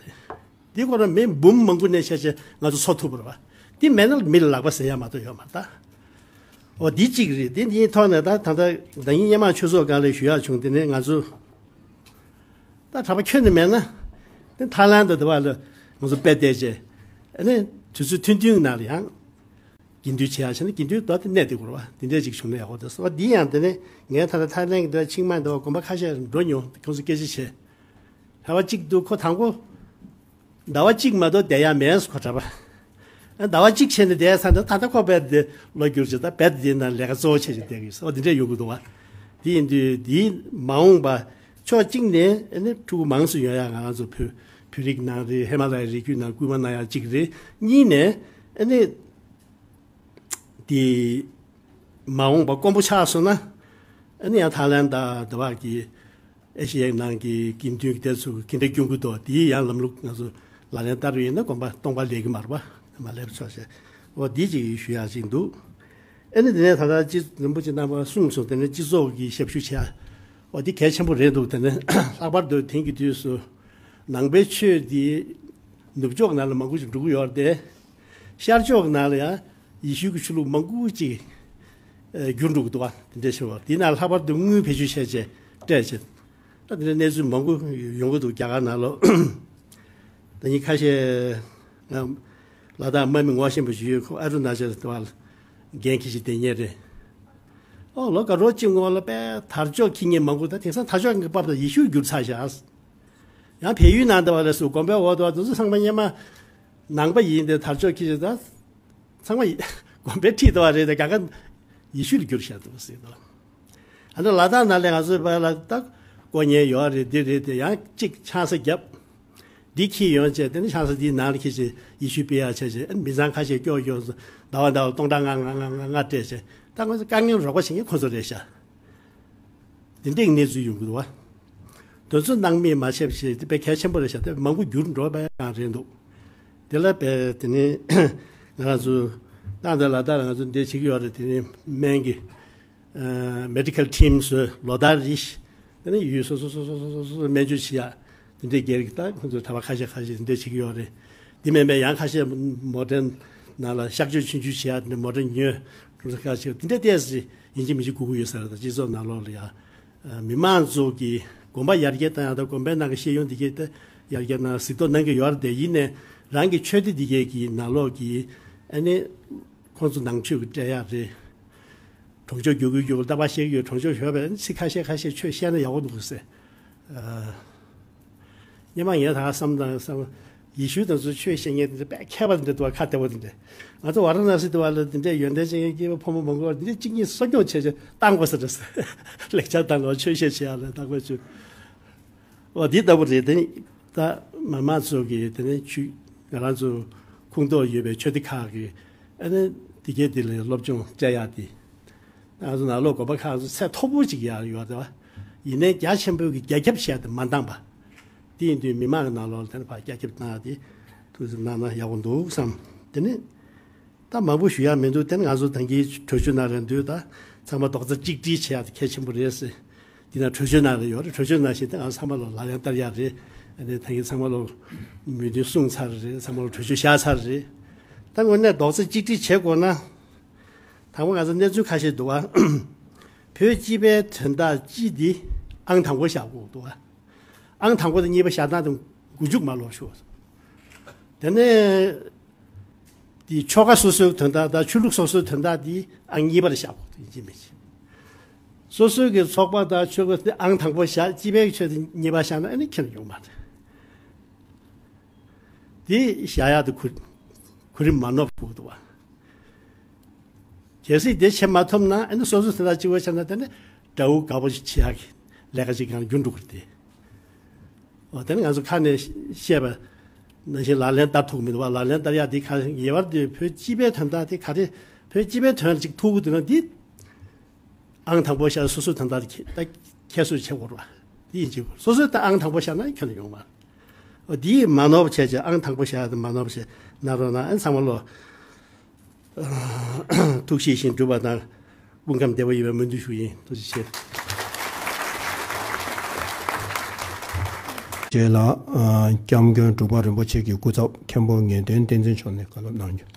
འདི་ཁོ་རང་མི་འབུམ་མང་པོ་ནས་བཤད་བྱས་ང་ཚོ་འཚོ་ཐུབ་པ་རེད་པ། འདི་མེད་ན་མི་ལ་ལག་པ་ཟེར་ཡ་མ་གཏོགས་ཡོད་མ་རེད་ད། འོ་འདི་གཅིག་རེད། འདི་འདིའི་ཐོག་ནས་ད་ད་ལྟ་ཟླ་ཉིན་སྔོན་མ་ཆོས་ཚོགས་སྒང་ལ་ཞུ་ཡག་བྱུང་། དེ་ནས་ང་ཚོ་ད་གྲྭ་པ་ཁྱོན་ནས་མེད་ན་དེ་ཐའི་ལན་དུ་དེ་བ་ལ་ང་ཚོ་དཔེ་བལྟས་བྱས་ཨ་ནི་དུས་ཚོད་ཐུང་ཐུང་ནང་ལ་ཡང་། དགེ་འདུན་བྱེད་ཡག་བྱས་ན་དགེ་འདུན་དོ་དེ་གནས་དེ་དགོས་རེད་པ། དེ་འདྲས་ཅིག་བྱུང་ན་ཡག་པོ་འདུག་ཟེར་བ་འདི་ཡང་དེ་ནས་ངས་ད་ལྟ་ཐའི་ལན་གྱི་འདི་ཆིང་མའེ་འདི་བ་དགོན་པ་ཁ་ཤས་འགྲོ་མྱོང་། ཁོང་ཚོ་སྐད་ཆ་བྱས། ལྷ་བ་གཅིག་འདུག་ཁོ་དང་པོ་ཟླ་བ་གཅིག་མ་གཏོགས་བསྡད་ཡག་མེད་ཟེར་ཁོ་གྲྭ་པ། ཟླ་བ་གཅིག་བྱས་ནས་བསྡད་ཚར་ནས་ད་ལྟ་ཁོ་རྦད་དེ་ལོ་བསྒྱུར་བྱས་ད་རྦད་དེ་ན་ལས་ཀ་གཙོ་བོ་བྱས་བྱས་བསྡད་ཀྱི་ཡོད་ཟེར་བ་འདི་འདྲས་ཡོང་གི་འདུག་བ། དེ་ཡིན་དུས་འདིའི་མ་འོངས་པ་ཕྱོགས་གཅིག་ནས་ཨ་ནི་ཕྲུ་གུ་མང་སུ་ཡོང་ཡག་ང་རང་ཚོ་བོད་བོད་རིགས་ནང་རེད། ཧི་མ་ལ་ཡའི་རི་རྒྱུད་ནང་སྐུལ་མ་གནང་ཡག་གཅིག་རེད། གཉིས་ནས་ཨ་ནི། དེ་མ་འོངས་པ་དཀོན་པོ་ཆགས་སོང་ན་ཨ་ནི་ཡང་ཐའི་ལན་དང་དེ་བ་གི་ཨེ་ཤེ་ཡའི་ནང་གི་དགེ་འདུན་གྱི་དེ་ཚོ་གི་འདྲ་སྐྱོང་གི་འདུག་དེའི་ཡང་ལམ་ལུགས་ང་ཚོ་ལག་ལེན་བསྟར་བ་ཡིན་ན་དགོན་པ་སྟོང་པ་ལས་ཀྱི་མ་རེད་པ། མ་ལས་པ་ཆོག་ཤེས་འོ་འདི་ཅིག་ཞུ་ཡག་ཅིག་འདུག་ཨ་ནི་དེ་ནས་ད་ལྟ་སྤྱི་རིན་པོ་ཆེ་རྣམ་པ་གསུངས་སོང་། དེ་ནས་སྤྱི་ཚོགས་ཀྱི་ཞབས་ཞུ་བྱས་འོ་འདི་གལ་ཆེན་པོ་རེད་འདུག་དེ་ནས་ལྷག་པར་དུ་དེང་གི་དུས་སུ་ནང་པའི་ཆོས་འདི་ནུབ་ཕྱོགས་ནང་ལ་མང་པོ་ཞིག་འགྲོ་གི་ཡོད་རེད་དེ། ཤར་ཕྱོགས་ནང་ལ་ཡང་ཡེ་ཤུ་གི་ཆོས་ལུགས་མང་པོ་ཅིག་ཨ་བསྒྱུར་འགྲོ་གི་འདུག་བ། དེ་འདྲ་ཞིག་བ། དེ་ནང་ལྷག་པར་དུ་དངུལ་བེད་སྤྱོད་བྱས་བྱས་སྤྲད་བྱས། ད་དེ་འདྲ་གནས་ཚུལ་མང་པོ་ཡོང་གི་འདུག་རྒྱ་གར་ནང་ལོགས། ད་ཉིན་ཁ་ཤས་ང་ལ་དྭགས་དམག་མི་ངོ་ཤེས་པ་ཞིག་ཡོད། ཁོ་ཨ་རུ་ན་ཅལ་དེ་བ་ལ་འགན་འཁྱེར་བྱས་བསྡད་མཁན་རེད། ཨོ་ལོ་ག་རོ་གཅིག་སྔོན་ལ་དཔེ་དར་ལྕོག་འཁྱེར་མཁན་མང་པོ། ད་དེང་སང་དར་ལྕོག་འཁྱེར་མཁན་བབ་ད་ཡེ་ཤུ་བསྒྱུར་ཚར་བཞག་ཡང་བལ་ཡུལ་ནང་དུ་བ་ལ་སུ་དགོན་པའི་འོག་ཏུ་བ་དེ་ཚོ་ཚང་མ་སྔོན་མ་ ནང་པ་ཡིན་ཏེ་དར་ལྕོག་ཁྱེར་ད་ཚང་མ་ཡི་དགོན་པའི་ཁྲིད་དོ་བ་རེད་དེ་ག་ག་ཡེ་ཤུ་ལ་བསྒྱུར་བཞག་འདུག་ཟེར་དོ། ཨ་ནི་ལ་དྭགས་ནང་ལ་ང་ཚོའི་བར་ལ་ད་དཀོན་གཉེར་ཡོད་རེད་འདི་རེད་དེ་ཡང་གཅིག་ཆང་ས་བརྒྱབ། འདི་ཁྱེར་ཡོང་བྱས་དེ་ནི་ཆང་ས་འདིའི་ནང་ལ་ཁྱེར་བྱས་ཡེ་ཤུ་སྤེལ་ཡག་བྱས་བྱས་ཨ་ནི་མི་ཚང་ཁ་ཤས་སྐྱོ་སྐྱོ་སོང་ཟླ་བ་ཟླ་བ་སྟོང་ཕྲག་ལྔ་ལྔ་ལྔ་ལྔ་སྤྲད་བྱས་ད་ང་ཚོ་དཀའ་ངལ་རོགས་པ་བྱེད་མཁན་ཁོ་ཚོ་རེད་ཤག་འདི་འདྲའི་གནས་ཚུལ་ཡོང་གི་འདུག་བ། དོན་ཚོ་སྣང་མེད་མ་བྱས་པ་ཞིག་དེ་དཔེ་གལ་ཆེན་པོ་རེད་ཤག་དེ་མང་པོ་འགྱུར་འགྲོ་བ་ཡང་རེད་འདུག་དེ་ལ་དཔེ་དེ་ནི་ང་རང་ཚོ་ཏང་དང་ལ་དྭགས་ལ་ང་ཚོ་འདི་བྱེད་ཀྱི་ཡོད་རེད། དེ་ནི་སྨན་གྱི་medical team ཚོས་ལོ་ལྟར་རེ་དེ་ནི་ཡུལ་སོ་སོ་སོ་སོ་སོ་སོ་སྨན་བཅོས་བྱེད་ཡག་དེ་འདྲའི་སྒེར་གྱི་ད་ཁོང་ཚོ་གྲྭ་པ་ཁ་ཤས་ཁ་ཤས་དེ་འདྲ་བྱེད་ཀྱི་ཡོད་རེད། དེ་མིན་པའི་ཡང་ཁ་ཤས་མོ་ཊའི་ནང་ལ་གཤག་བཅོས་ཆུང་ཆུང་བྱེད་ཡག་དེ་འདྲ་མོ་ཊ་ཉོས་ཁ་ཤས་དེ་འདྲ་ཏོག་ཙམ་ཡིན་གཅིག་མིན་གཅིག་དགོས་ཀྱི་ཡོད་ས་རེད། ད་སྤྱི་ཚོགས་ནང་ལོགས་ལ་ཡང་མི་མང་ཚོ་གིས་དགོན་པ་ཡར་རྒྱས་བཏང་ཡག་དང་དགོན་པའི་ནང་གི་ཤེས་ཡོན་དེ་གས་དེ་ཡར་རྒྱས་གནང་གཟིགས་རྟོག་གནང་གི་ཡོད་རེད་དེ་ཡིན་ནའི་རང་གི་ཆོས་སྡེ་འདི་གས་ཀྱི་ནང་ལོགས་ཀྱི་ཨ་ནི་ཁོང་ཚོ་ནང་ཆོས་ཀྱི་སྤྲད་ཡག་རེད། གྲོང་ཆོག་རྒྱུག་གི་རྒྱུག་ལྟ་བ་བཤད་ཀྱི་ཡོད། གྲོང་ཆོག་ཞོག་པའི་ཚིག་ཁ་ཤས་ཁ་ཤས་ཆོས་བཤད་ན་ཡག་པོ་འདུག་ཟེར། སྙན་མ་ངས་ད་བསམ་དང་བསམ། ཡེ་ཤུ་དང་ཚོ་ཆོས་བཤད་མཁན་དེ་འདྲ་དཔེ་མཁས་པ་དེ་འདྲ་འདུག་བ། ཁ་བདེ་པོ་དེ་འདྲ། ང་ཚོ་ཝཱ་ར་ཎ་སི་དུ་བ་ལ་དེ་འདྲའི་ཡོན་ཏན་ཅན་གྱི་སྐྱེས་པ་ཕོ་མོ་མང་པོ་དེ་འདྲའི་གཅིག་གཉིས་གསོ་སྐྱོང་བྱས་བྱས་བཏང་དགོས་ས་རེད་ཟེར། ལེགས་ཆ་བཏང་ལ་ཆོས་བཤད་བྱེད་ཡག་ལ་བཏང་དགོས་བྱུང་། འོ་འདི་ལྟ་བུ་རེད། དེ་ནི་ད་མ་མ་ཚོ་གི་དེ་ནི་ཆུ་ང་རང་ཚོ་ཁུངས་གཏོགས་ཡོད་པའི་ཆོས་སྡེ་ཁག་གི་ཨ་ནི་དེ་གས་དེ་ལ་སློབ་སྦྱོང་སྤྲད་ཡག་དེ་ང་ཚོ་ནང་ལོགས་དགོན་པ་ཁག་ཚོ་ཚད་མཐོ་པོ་ཅིག་ཡར་ཡོད་དེ་བ། ཡིན་ནའི་རྒྱ་ཆེན་པོ་གི་རྒྱ་ཁྱབ་བྱས་ཏེ་མ་འདང་པ། དེ་ཡིན་དུས་མི་མང་གི་ནང་ལོགས་ལ་དེ་ནི་ཕར་རྒྱ་ཁྱབ་གནང་ཡག་དེ་ཐུགས་སེམས་གནང་ན་ཡག་པོ་འདུག་བསམ། དེ་ནི། ད་མང་པོ་ཞུ་ཡག་མི་འདུག་དེ་ནི་ང་ཚོ་ད་གིན་གྲོས་ཆོད་ནང་རེད་འདུག་ད་ཚང་མ་རྡོག་རྩ་གཅིག་སྒྲིལ་བྱེད་ཡག་དེ་གལ་ཆེན་པོ་རེད་ཟེར། འདི་ན་གྲོས་ཆོད་ནང་རེད་ཡོད་རེད། གྲོས་ཆོད་ནང་བཞིན་དེ་ང་ཚོ་ཚང་མ་ལོ་ལག་ལེན་བསྟར་ཡག་རེད། ཨ་ནི་ད་གིན་ཚང་མ་ལོ་མོས་མཐུན་གསུངས་ཚར་རེད། ཚང་མ་ལོ་གྲོས་ཆོད་བཞག་ཚར་རེད། ད་དངོས་གནས་རྡོག་རྩ་གཅིག་སྒྲིལ་བྱེད་དགོས་ན། དང་པོ་ང་ཚོ་གནས་ཚུལ་ཁ་ཤས་འདུག་བ། བོད་སྤྱི་པའི་དོན་དག་སྤྱི་འདི་ཨང་དང་པོ་བཞག་དགོས་འདུག་བ། ཨང་དང་པོ་དང་གཉིས་པ་བཞག་སྟངས་དང་མགོ་མཇུག་མ་ལོག་ཤོག་དེ་ནས། དེ་ཆོལ་ཁ་སོ་སོའི་དོན་དག་དང་ཆོས་ལུགས་སོ་སོའི་དོན་དག་དེ་ཨང་གཉིས་པར་བཞག་དགོས་ཡིན་གཅིག་མིན་གཅིག་སོ་སོའི་གི་ཚོགས་པ་དང་ཆོལ་ཁ་དེ་ཨང་དང་པོ་བཞག་སྤྱི་པའི་ཆོས་དེ་གཉིས་པ་བཞག་ན་ཨ་ནི་ཁྱོན་ཡོང་མ་རེད། དེ་བཞག་ཡག་དེ་གོ་གོ་རིམ་མ་ནོར་དགོས་འདུག་བ། གལ་སྲིད་དེ་བྱེད་མ་ཐུབ་ན་ཨ་ནི་སོ་སོའི་དོན་དག་གཅིག་པོ་བྱས་ན་དེ་ནི་དགྲ་བོ་དགའ་པོ་ཞིག་བྱེད་ཡག་གི་ལས་ཀ་ཅིག་གང་འགྱུར་འགྲོ་གི་རེད་དེ། འོ་དེ་ནི་ང་ཚོ་ཁ་ནས་བཤད་པ་ནང་བཞིན་ལག་ལེན་བསྟར་ཐུབ་མི་འདུག་བ། ལག་ལེན་བསྟར་ཡག་འདི་ག་ངེས་པར་དུ་བོད་སྤྱི་པའི་དོན་དག་དེ་ག་རེ་བོད་སྤྱི་པའི་དོན་ཅིག་ཐུག་གི་འདུག་ན་འདི་ཨང་དང་པོ་བཞག་སོ་སོའི་དོན་དག་དེ་ད་ཁྱད་གསོད་བྱེད་དགོས་རེད་བ། འདི་ཡིན་གཅིག་སོ་སོའི་ད་ཨང་དང་པོ་བཞག་ན་ཁྱོན་ནས་ཡོང་མ་རེད། འོ་འདི་མ་ནོར་བ་བྱས་ཀྱི་ཨང་དང་པོ་བཞག་ཡག་དེ་མ་ནོར་བ་བྱས་གནང་རོགས་གནང་། ཨ་ཚང་མ་ལོ། ཐུགས་བཞེད་བཞིན་འགྲུབ་པ་དང་། སྐུ་ཁམས་བདེ་བ་ཡོང་བའི་སྨོན་འདུན་ཞུ་ཡིན། ཐུགས་རྗེ་ཆེ། རྗེས་ལ། སྐྱབས་མགོན་འབྲུག་པ་རིན་པོ་ཆེ་གི་སྐུ་ཚབ་མཁན་པོ་ངེས་དོན་བསྟན་འཛིན་མཆོག་ནས་བཀའ་སློབ་གནང་རྒྱུ།